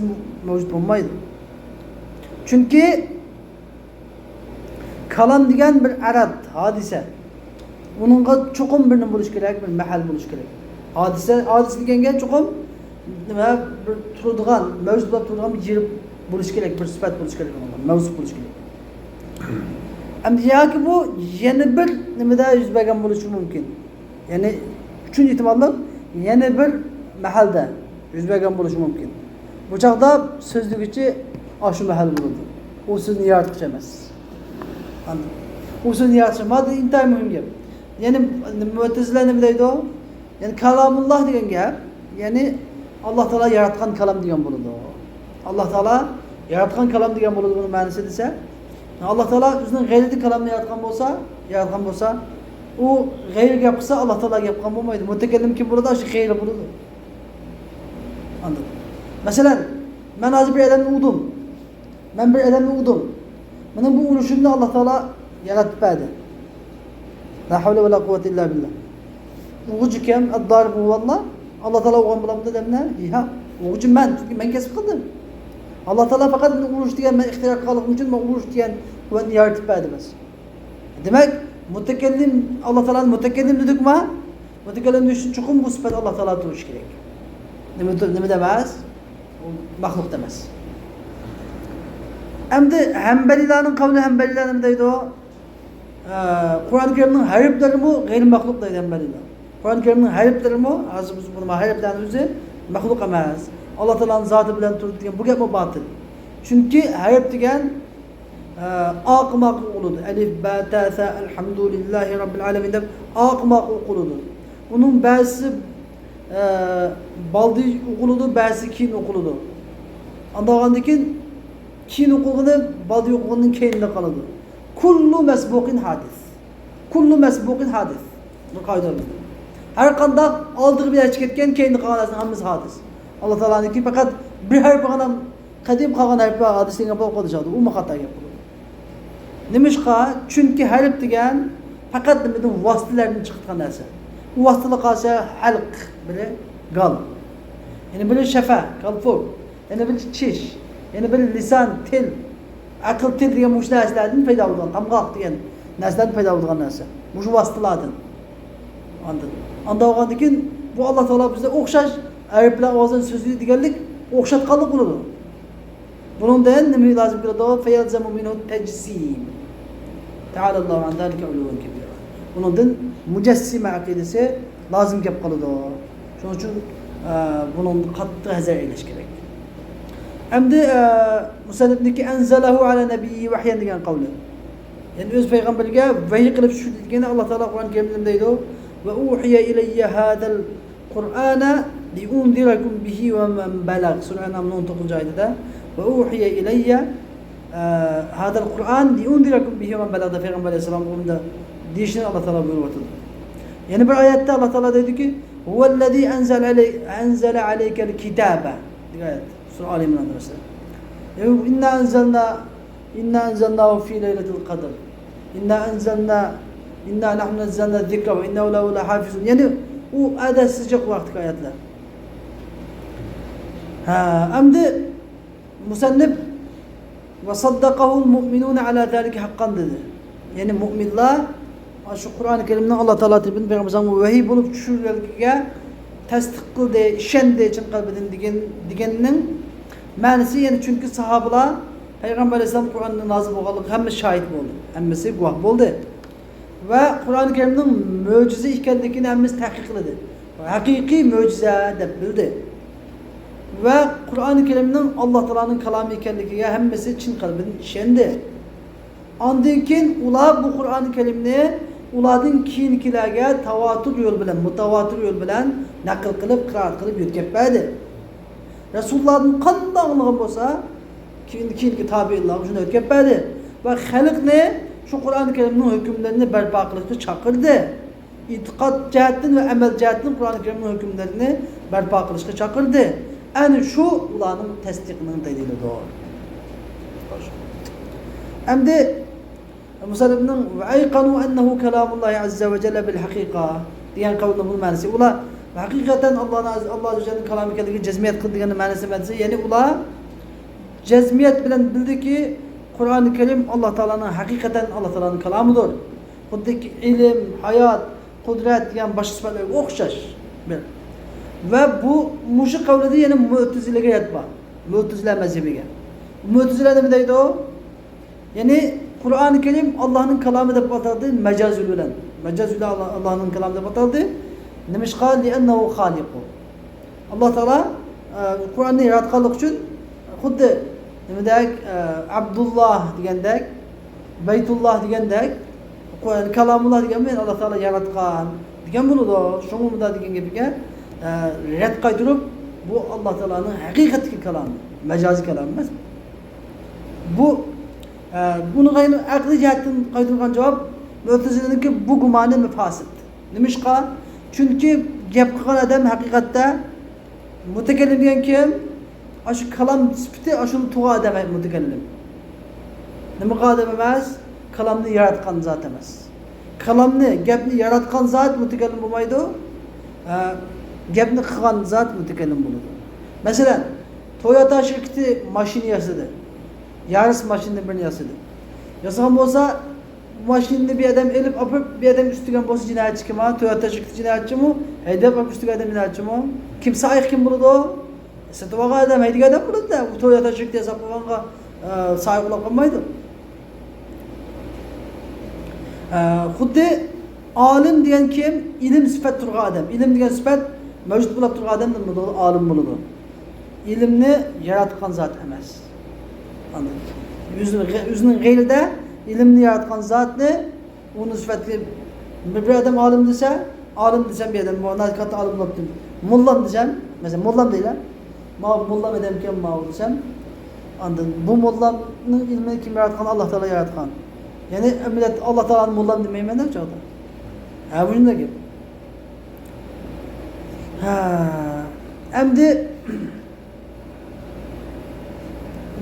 مەۋجۇت بولمايدۇ. چۈنكى كالام دېگەن بىر ئەرەت، ھادىسە. ئۇنىڭغا چوقۇم بىر نېمە بولۇشى كېرەك، بىر مەھەل بولۇشى كېرەك. ھادىسە، ھادىسە دېگەنگە چوقۇم نېمە، بىر تۇرىدىغان، مەۋجۇت بولۇپ تۇرىدىغان بىر يېرى بولۇشى كېرەك، بىر سۈپەت بولۇشى كېرەك، ئۇنىڭغا مەۋجۇت بولۇشى كېرەك. ئەمدى ياكى بۇ يەنە بىر نېمىدە يۈز بەرگەن بولۇشى مۇمكىن. يەنى ئۈچىنچى ئېھتىماللىق، يەنە بىر مەھەلدە يۈز بەرگەن بولۇشى مۇمكىن. بۇ چاغدا سۆزلىگۈچى ئاشۇ مەھەل بولىدۇ. ئۇ سۆزنى ياراتقۇچى ئەمەس. ئاندىن ئۇ سۆزنى ياراتقۇچى. مانا ئىنتايىن مۇھىم گەپ. يەنى مۇئتەزىلە نېمە دەيدۇ؟ يەنى كالامۇللا دېگەن گەپ، يەنى ئاللا تائالا ياراتقان كالام دېگەن بولىدۇ. ئاللا تائالا ياراتقان كالام دېگەن بولىدۇ بۇنىڭ مەنىسى دېسە، ئاللا تائالا ئۆزىنىڭ غەيرىدىن كالامنى ياراتقان بولسا، ياراتقان بولسا، ئۇ غەيرى گەپ قىلسا، ئاللا تائالا گەپ قىلغان بولمايدۇ. مۇتەكەللىم كىم بولىدۇ؟ ئاشۇ غەيرى بولىدۇ. ئاندىن، مەسىلەن، مەن ھازىر بىر ئادەمنى ئۇردۇم. مەن بىر ئادەمنى ئۇردۇم. مېنىڭ بۇ ئۇرۇشۇمنى ئاللا تائالا يارىتىپ بەردى. لا ھەۋلە ۋە لا قۇۋۋەتە ئىللا بىللا. ئۇرغۇچى كىم؟ ئەددارىبۇ ھۇۋاللا. ئاللا تائالا ئۇرغان بولامدۇ دەمدە؟ ياق. ئۇرغۇچى مەن، چۈنكى مەن كەسىپ قىلدىم. ئاللا تائالا پەقەت مېنى ئۇرۇش دېگەن، مەن ئىختىيار قىلغانلىقىم ئۈچۈن ماڭا ئۇرۇش دېگەن قۇۋۋەتنى يارىتىپ بەردى بەس. دېمەك، مۇتەكەللىم، ئاللا تائالانى مۇتەكەللىم دېدۇقما؟ مۇتەكەللىم دېيىش ئۈچۈن چوقۇم بۇ سۈپەت ئاللا تائالا تۇرۇشى كېرەك. نېمە، نېمە دەمەس؟ ئۇ مەخلۇق دەمەس. ئەمدى ھەمبەلىلەرنىڭ قەۋلى، ھەمبەلىلەر نېمە دەيدۇ؟ ئە، قۇرئان كەرىمنىڭ ھەرپلىرىمۇ غەيرىي مەخلۇق دەيدۇ ھەمبەلىلەر. قۇرئان كەرىمنىڭ ھەرپلىرىمۇ، ھازىر بىز بۇنى ھەرپلەرنىڭ ئۆزى مەخلۇق ئەمەس. ئاللا تائالانىڭ زاتى بىلەن تۇرىدۇ دېگەن بۇ گەپمۇ باتىل. چۈنكى ھەرپ دېگەن ئە، ئاقىماق ئوقۇلىدۇ. ئەلىف، بە، تە، سە، ئەلھەمدۇلىللاھى رەببىل ئالەمىن دەپ ئاقىماق ئوقۇلىدۇ. ئۇنىڭ بەزىسى، ئە، بالدى ئوقۇلىدۇ، بەزىسى كېيىن ئوقۇلىدۇ. ئاندىن كېيىن، كېيىن ئوقۇلغىنى بالدى ئوقۇلغىنىدىن كېيىندە قالىدۇ. كۇللۇ مەسبۇقىن ھادىس. كۇللۇ مەسبۇقىن ھادىس. بىر قائىدە بىزدە. ھەر قانداق ئالدىغا بىر نەرسە كەتكەن، كېيىندە قالغان نەرسىنىڭ ھەممىسى ھادىس. ئاللا تائالانىڭكى پەقەت بىر ھەرپىغىلا قەدىم قالغان ھەرپلەر ھادىس دېگەن گەپ بولۇپ قالدى چاغدا، ئۇمۇ خاتا گەپ بولىدۇ. نېمىشقا؟ چۈنكى ھەرپ دېگەن پەقەت نېمىدىن، ۋاسىتىلەردىن چىقىدىغان نەرسە. ئۇ ۋاسىتىلەر قايسى؟ ھەلق، بىرى گال. يەنە بىرى شەفە، كالپۇك. يەنە بىرى چىش. يەنە بىرى لىسان، تىل. ئەقىل، تىل دېگەن مۇشۇ نەرسىلەردىن پەيدا بولىدىغان، تامغاق دېگەن نەرسىلەردىن پەيدا بولىدىغان نەرسە. مۇشۇ ۋاسىتىلاردىن. ئاندىن، ئانداق بولغاندىن كېيىن، بۇ ئاللا تائالا بىزدە ئوخشاش ھەرپلەر ئاۋازىنى سۆزلىدى دېگەنلىك ئوخشاتقانلىق بولىدۇ. بۇنىڭدىن نېمە لازىم كېلىدۇ؟ فَيَلْزَمُ مِنْهُ التَّجْسِيمُ. تَعَالَى اللَّهُ عَنْ ذَلِكَ عُلُوًّا كَبِيرًا. بۇنىڭدىن مۇجەسسىمە ئەقىدىسى لازىم كېلىپ قالىدۇ. شۇنىڭ ئۈچۈن ئە، بۇنىڭدىن قاتتىق ھەزەر ئەيلەش كېرەك. ئەمدى، ئە، مۇسەننىپنىڭكى «ئەنزەلەھۇ ئەلە نەبىييىھى ۋەھيەن» دېگەن قەۋلى. يەنى ئۆز پەيغەمبىرىگە ۋەھىي قىلىپ چۈشۈردى دېگەندە، ئاللا تائالا قۇرئان كەرىمدە نېمە دەيدۇ؟ «ۋە ئۇھىيە ئىلەييە ھازەل قۇرئانە لىئۇنزىرەكۇم بىھى ۋە مەن بەلەغ». سۈرە ئەنئامنىڭ ئون توققۇزىنچى ئايىتىدە، «ۋە ئۇھىيە ئىلەييە، ئە، ھازەل قۇرئان لىئۇنزىرەكۇم بىھى ۋە مەن بەلەغ» دەپ پەيغەمبەر ئەلەيھىسسالامغا ئۇندا دېيىشنى ئاللا تائالا بۇيرۇۋاتىدۇ. يەنە بىر ئايەتتە ئاللا تائالا دەيدۇكى، «ھۇۋەللەزى ئەنزەلە ئەلەي-، ئەنزەلە ئەلەيكەل كىتابە» دېگەن ئايەت. سۈرە ئالى ئىمراندا مەسىلەن. «ئىننا ئەنزەلنا، ئىننا ئەنزەلناھۇ فى لەيلەتىل قەدر. ئىننا ئەنزەلنا، ئىننا نەھنۇ نەززەلنا زىكرە ۋە ئىننا لەھۇ لەھافىزۇن.» يەنى ئۇ ئادەتسىز جىق ۋاقىتتىكى ئايەتلەر. ھە، ئەمدى مۇسەننىپ «ۋە سەددەقەھۇل مۇئمىنۇنە ئەلا زالىكە ھەققەن» دېدى. يەنى مۇئمىنلار شۇ قۇرئان كەرىمنىڭ ئاللا تائالا تەرىپىدىن پەيغەمبەرگە ۋەھىي بولۇپ چۈشۈرۈلگەنلىكىگە تەستىق قىلدى، ئىشەندى چىن قەلبىدىن دېگەن، دېگەننىڭ مەنىسى، يەنى چۈنكى ساھابىلار پەيغەمبەر ئەلەيھىسسالام قۇرئاننىڭ نازىل بولغانلىقىغا ھەممە شاھىت بولدى، ھەممىسى گۇۋاھ بولدى. ۋە قۇرئان كەرىمنىڭ مۆجىزە ئىكەنلىكىنى ھەممىسى تەھقىق قىلدى. ھەقىقىي مۆجىزە دەپ بىلدى. ۋە قۇرئان كەرىمنىڭ ئاللا تائالانىڭ كالامى ئىكەنلىكىگە ھەممىسى چىن قەلبىدىن ئىشەندى. ئاندىن كېيىن ئۇلار بۇ قۇرئان كەرىمنى ئۇلاردىن كېيىنكىلەرگە تاۋاتۇر يولى بىلەن، مۇتاۋاتىر يول بىلەن نەقىل قىلىپ، قىرائەت قىلىپ يۆتكەپ بەردى. رەسۇلۇللاھتىن قانداق ئاڭلىغان بولسا، كېيىن، كېيىنكى تابىئىنلارغا شۇنى ئۆتكەپ بەردى. ۋە خەلقنى شۇ قۇرئان كەرىمنىڭ ھۆكۈملىرىنى بەرپا قىلىشقا چاقىردى. ئېتىقاد جەھەتتىن ۋە ئەمەل جەھەتتىن قۇرئان كەرىمنىڭ ھۆكۈملىرىنى بەرپا قىلىشقا چاقىردى. ئەنە شۇ ئۇلارنىڭ تەستىقىنىڭ دەلىلىدۇر. ئەمدى مۇسەننىپنىڭ «ۋە ئەيقەنۇ ئەننەھۇ كەلامۇللاھى ئەززە ۋە جەللە بىل ھەقىقە» دېگەن قەۋلىنىڭ بۇ مەنىسى. ئۇلار ھەقىقەتەن ئاللا، ئاللا ئەززە ۋە جەللەنىڭ كالامى ئىكەنلىكىگە جەزمىيەت قىلدى دېگەن مەنىسى، مەنىسى. يەنى ئۇلار جەزمىيەت بىلەن بىلدىكى، قۇرئان كەرىم ئاللا تائالانىڭ، ھەقىقەتەن ئاللا تائالانىڭ كالامىدۇر. خۇددىكى ئىلىم، ھايات، قۇدرەت دېگەن باشقا سۈپەتلەرگە ئوخشاش. بىر. ۋە بۇ، مۇشۇ قەۋلىدە يەنە مۇئتەزىلىگە رەت بار. مۇئتەزىلە مەزھىپىگە. مۇئتەزىلە نېمە دەيدۇ؟ يەنى قۇرئان كەرىم ئاللانىڭ كالامى دەپ ئاتالدى، مەجاز يول بىلەن. مەجاز يول بىلەن ئاللا، ئاللانىڭ كالامى دەپ ئاتالدى. نېمىشقا؟ لىئەننەھۇ خالىقۇ. ئاللا تائالا، ئە، قۇرئاننى ياراتقانلىقى ئۈچۈن خۇددى نېمىدەك، ئە، ئابدۇللا دېگەندەك، بەيتۇللا دېگەندەك، قۇ-، كالامۇللا دېگەن بىلەن ئاللا تائالا ياراتقان دېگەن بولىدۇ. شۇڭا مۇنداق دېگەن گېپىگە، ئە، رەت قايتۇرۇپ، بۇ ئاللا تائالانىڭ ھەقىقەتتىكى كالامى، مەجازىي كالامى ئەمەس. بۇ، ئە، بۇنىڭغا يەنە ئەقلىي جەھەتتىن قايتۇرغان جاۋاب، مۇئتەزىلىنىڭكى بۇ گۇمانى پاسىت. نېمىشقا؟ چۈنكى گەپ قىلغان ئادەم ھەقىقەتتە مۇتەكەللىم دېگەن كىم؟ ئاشۇ كالام سۈپىتى، ئاشۇنى تۇغان ئادەم مۇتەكەللىم. نېمە قىلغان ئادەم ئەمەس؟ كالامنى ياراتقان زات ئەمەس. كالامنى، گەپنى ياراتقان زات مۇتەكەللىم بولمايدۇ. ھە، گەپنى قىلغان زات مۇتەكەللىم بولىدۇ. مەسىلەن، تويوتا شىركىتى ماشىنا ياسىدى. يارىس ماشىنىدىن بىرنى ياسىدى. ياسىغان بولسا، ماشىنىنى بىر ئادەم ئېلىپ ئاپىرىپ، بىر ئادەم ئۈستىگەن بولسا جىنايەتچى كىم؟ تويوتا شىركىتى جىنايەتچىمۇ؟ ھەيدەپ ئاپىرىپ ئۈستىگەن ئادەم جىنايەتچىمۇ؟ كىم سائىق كىم بولىدۇ؟ سېتىۋالغان ئادەم، ھەيدىگەن ئادەم بولىدۇ-دە. ئۇ تويوتا شىركىتى ھېسابلىغانغا، ئە، سائىق بولۇپ قالمايدۇ. ئە، خۇددى ئالىم دېگەن كىم؟ ئىلىم سۈپەت تۇرغان ئادەم. ئىلىم دېگەن سۈپەت مەۋجۇت بولۇپ تۇرغان ئادەم نېمە بولىدۇ؟ ئالىم بولىدۇ. ئىلىمنى ياراتقان زات ئەمەس. ئاندىن ئۆزىنىڭ غەي-، ئۆزىنىڭ غەيرىدە ئىلىمنى ياراتقان زاتنى، ئۇنى سۈپەتلىك بىر، بىر ئادەم ئالىم دېسە، ئالىم دېسەم بىر ئادەم، مانا كاتتا ئالىم بولۇپتۇ. موللام دېسەم، مەسىلەن، موللام دەيلى. ماۋۇ موللام ئادەمكەن ماۋۇ دېسەم، ئاندىن بۇ موللامنىڭ ئىلمىنى كىم ياراتقان؟ ئاللا تائالا ياراتقان. يەنى ئەمەلىيەتتە ئاللا تائالانى موللام دېمەيمەن-دە ئۇ چاغدا. ھە، بۇ شۇنداق گەپ. ھە، ئەمدى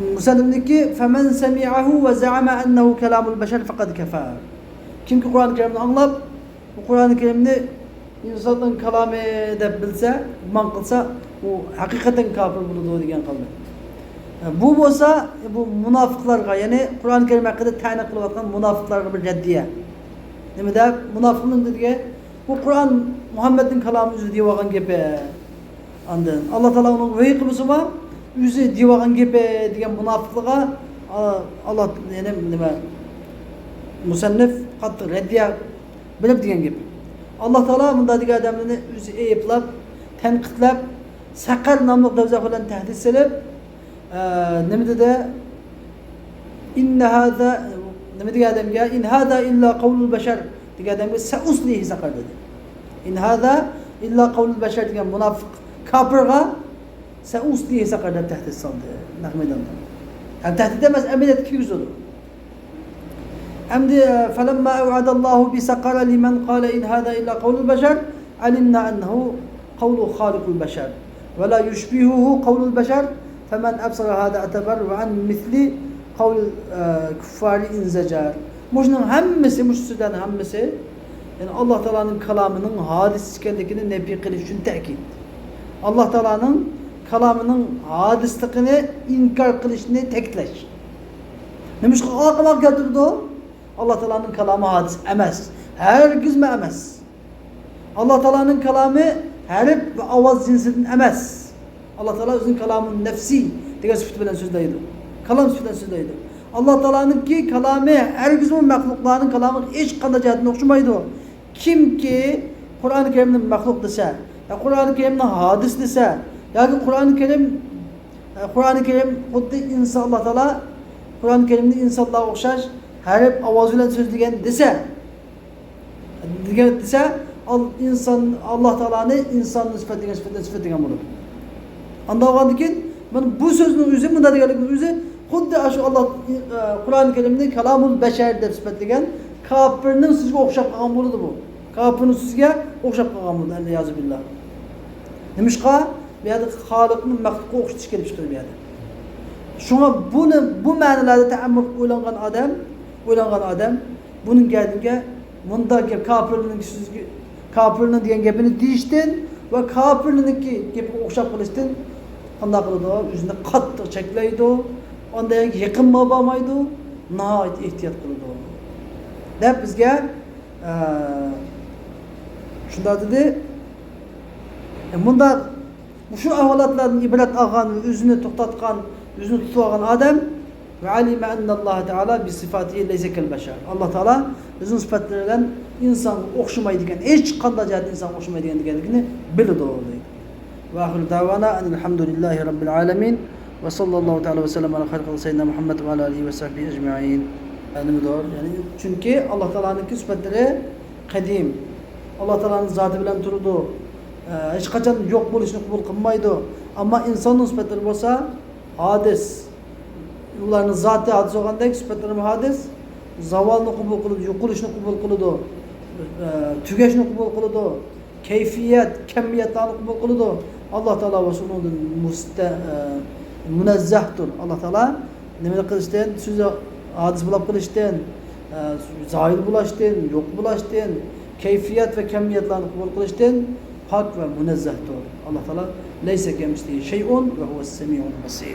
مۇسەننىپنىڭكى، فَمَنْ سَمِعَهُ وَزَعَمَ أَنَّهُ كَلَامُ الْبَشَرِ فَقَدْ كَفَرَ. كىمكى قۇرئان كەرىمنى ئاڭلاپ، بۇ قۇرئان كەرىمنى ئىنساننىڭ كالامى دەپ بىلسە، گۇمان قىلسا، ئۇ ھەقىقەتەن كاپىر بولىدۇ دېگەن قەۋلى. بۇ بولسا، بۇ مۇناپىقلارغا، يەنى قۇرئان كەرىم ھەققىدە تەنە قىلىۋاتقان مۇناپىقلارغا بىر رەددىيە. نېمە دەپ؟ مۇناپىقنىڭ دېگەن، بۇ قۇرئان مۇھەممەدنىڭ كالامى، ئۆزى دېيىۋالغان گېپى. ئاندىن ئاللا تائالا ئۇنىڭغا ۋەھىي قىلمىسىمۇ، ئۆزى دېيىۋالغان گېپى دېگەن مۇناپىقلىقىغا، ئا-، ئاللا، يەنى نېمە، مۇسەننىپ قاتتىق رەددىيە بېرىپ دېگەن گېپى. ئاللا تائالا مۇنداق دېگەن ئادەملەرنى ئۆزى ئەيىبلەپ، تەنقىدلەپ، سەقەر ناملىق دوزاخ بىلەن تەھدىت سېلىپ، ئە، نېمە دېدى؟ «ئىن ھازا»، نېمە دېگەن ئادەمگە؟ «ئىن ھازا ئىللا قەۋلۇل بەشەر» دېگەن ئادەمگە «سەئۇسلىھى سەقەر» دېدى. «ئىن ھازا ئىللا قەۋلۇل بەشەر» دېگەن مۇناپىق كاپىرغا «سەئۇسلىھى سەقەر» دەپ تەھدىت سالدى نەق مەيداندا. ھەم تەھدىت ئەمەس، ئەمەلىيەتتە كىرگۈزىدۇ. ئەمدى، فلما أوعد الله بسقر لمن قال إن هذا إلا قول البشر علمنا أنه قول خالق البشر ولا يشبهه قول البشر فمن أبصر هذا اعتبر وعن مثل قول الكفار انزجر. مۇشۇنىڭ ھەممىسى، مۇشۇ سۆزلەرنىڭ ھەممىسى، يەنى ئاللا تائالانىڭ كالامىنىڭ ھادىس ئىكەنلىكىنى نەپىي قىلىش ئۈچۈن تەكىت. ئاللا تائالانىڭ كالامىنىڭ ھادىسلىقىنى ئىنكار قىلىشنى تەكىتلەش. نېمىشقا ئاقىۋەت كەلتۈرىدۇ؟ ئاللا تائالانىڭ كالامى ھادىس ئەمەس. ھەرگىزمۇ ئەمەس. ئاللا تائالانىڭ كالامى ھەرپ ۋە ئاۋاز جىنسىدىن ئەمەس. ئاللا تائالا ئۆزىنىڭ كالامى نەفسىي دېگەن سۈپىتى بىلەن سۆزلەيدۇ. كالام سۈپىتى بىلەن سۆزلەيدۇ. ئاللا تائالانىڭكى كالامى ھەرگىزمۇ مەخلۇقلارنىڭ كالامىغا ھېچقانداق جەھەتتىن ئوخشىمايدۇ. كىمكى قۇرئان كەرىمنى مەخلۇق دېسە، يا قۇرئان كەرىمنى ھادىس دېسە، ياكى قۇرئان كەرىم، قۇرئان كەرىم خۇددى ئىنسان، ئاللا تائالا قۇرئان كەرىمنى ئىنسانلارغا ئوخشاش ھەرپ ئاۋاز بىلەن سۆزلىگەن دېسە، دېگەن دېسە، ئال-، ئىنسان، ئاللا تائالانى ئىنساننى سۈپەتلىگەن سۈپەتلەپ سۈپەتلىگەن بولىدۇ. ئانداق بولغاندىن كېيىن، مانا بۇ سۆزنىڭ ئۆزى، مۇنداق دېگەنلىكنىڭ ئۆزى خۇددى ئاشۇ ئاللا، ئە، قۇرئان كەرىمنى كالامۇل بەشەر دەپ سۈپەتلىگەن كاپىرنىڭ سۆزىگە ئوخشاپ قالغان بولىدۇ بۇ. كاپىرنىڭ سۆزىگە ئوخشاپ قالغان بولىدۇ، ئەلئىيازۇ بىللا. نېمىشقا؟ بۇ يەردە خالىقنى مەخلۇققا ئوخشىتىش كېلىپ چىقىدۇ بۇ يەردە. شۇڭا بۇنى، بۇ مەنىلەردە تەئەممۇل قىلىپ ئويلانغان ئادەم، ئويلانغان ئادەم بۇنىڭ گەردىنىگە مۇنداق گەپ، كاپىرلارنىڭ سۆزىگە، كاپىرلارنىڭ دېگەن گېپىنى دېيىشتىن ۋە كاپىرلارنىڭكى گېپىگە ئوخشاپ قېلىشتىن قانداق قىلىدۇ؟ ئۆزىنى قاتتىق چەكلەيدۇ، ئاندىن يېقىنمۇ بارمايدۇ، ناھايىتى ئېھتىيات قىلىدۇ، دەپ بىزگە، ئە، شۇنداق دېدى. ئە، مۇنداق مۇشۇ ئەھۋالاتلاردىن ئىبرەت ئالغان ۋە ئۆزىنى توختاتقان، ئۆزىنى تۇتۇۋالغان ئادەم، وعلم أن الله تعالى بصفاته ليس كالبشر. ئاللا تائالا ئۆزىنىڭ سۈپەتلىرى بىلەن ئىنسانغا ئوخشىمايدىكەن، ھېچقانداق جەھەتتىن ئىنسانغا ئوخشىمايدىكەنلىكىنى بىلىدۇ، دەيدۇ. وآخر دعوانا أن الحمد لله رب العالمين. وصلى الله تعالى وسلم على خير خلقه سيدنا محمد وعلى آله وصحبه أجمعين. نېمىدۇر؟ يەنى، چۈنكى ئاللا تائالانىڭكى سۈپەتلىرى قەدىم. ئاللا تائالانىڭ زاتى بىلەن تۇرىدۇ. ئە، ھېچقاچان يوق بولۇشنى قوبۇل قىلمايدۇ. ئەمما ئىنساننىڭ سۈپەتلىرى بولسا ھادىس. ئۇلارنىڭ زاتى ھادىس بولغاندەك، سۈپەتلىرىمۇ ھادىس. زاۋالنى قوبۇل قىلىدۇ، يوقىلىشنى قوبۇل قىلىدۇ، ئە، تۈگەشنى قوبۇل قىلىدۇ. كەيپىيات، كەمىيەتلەرنى قوبۇل قىلىدۇ. ئاللا تائالا بولسا ئۇنىڭدىن مۇستە-، ئە، مۇنەززەھتۇر. ئاللا تائالا نېمە قىلىشتىن، سۆزى ھادىس بولۇپ قېلىشتىن، ئە، زايىل بولۇشتىن، يوق بولۇشتىن، كەيپىيات ۋە كەمىيەتلەرنى قوبۇل قىلىشتىن پاك ۋە مۇنەززەھتۇر. ئاللا تائالا لەيسە كەمىسلىھى شەيئۇن ۋە ھۇۋەس سەمىئۇل بەسىر.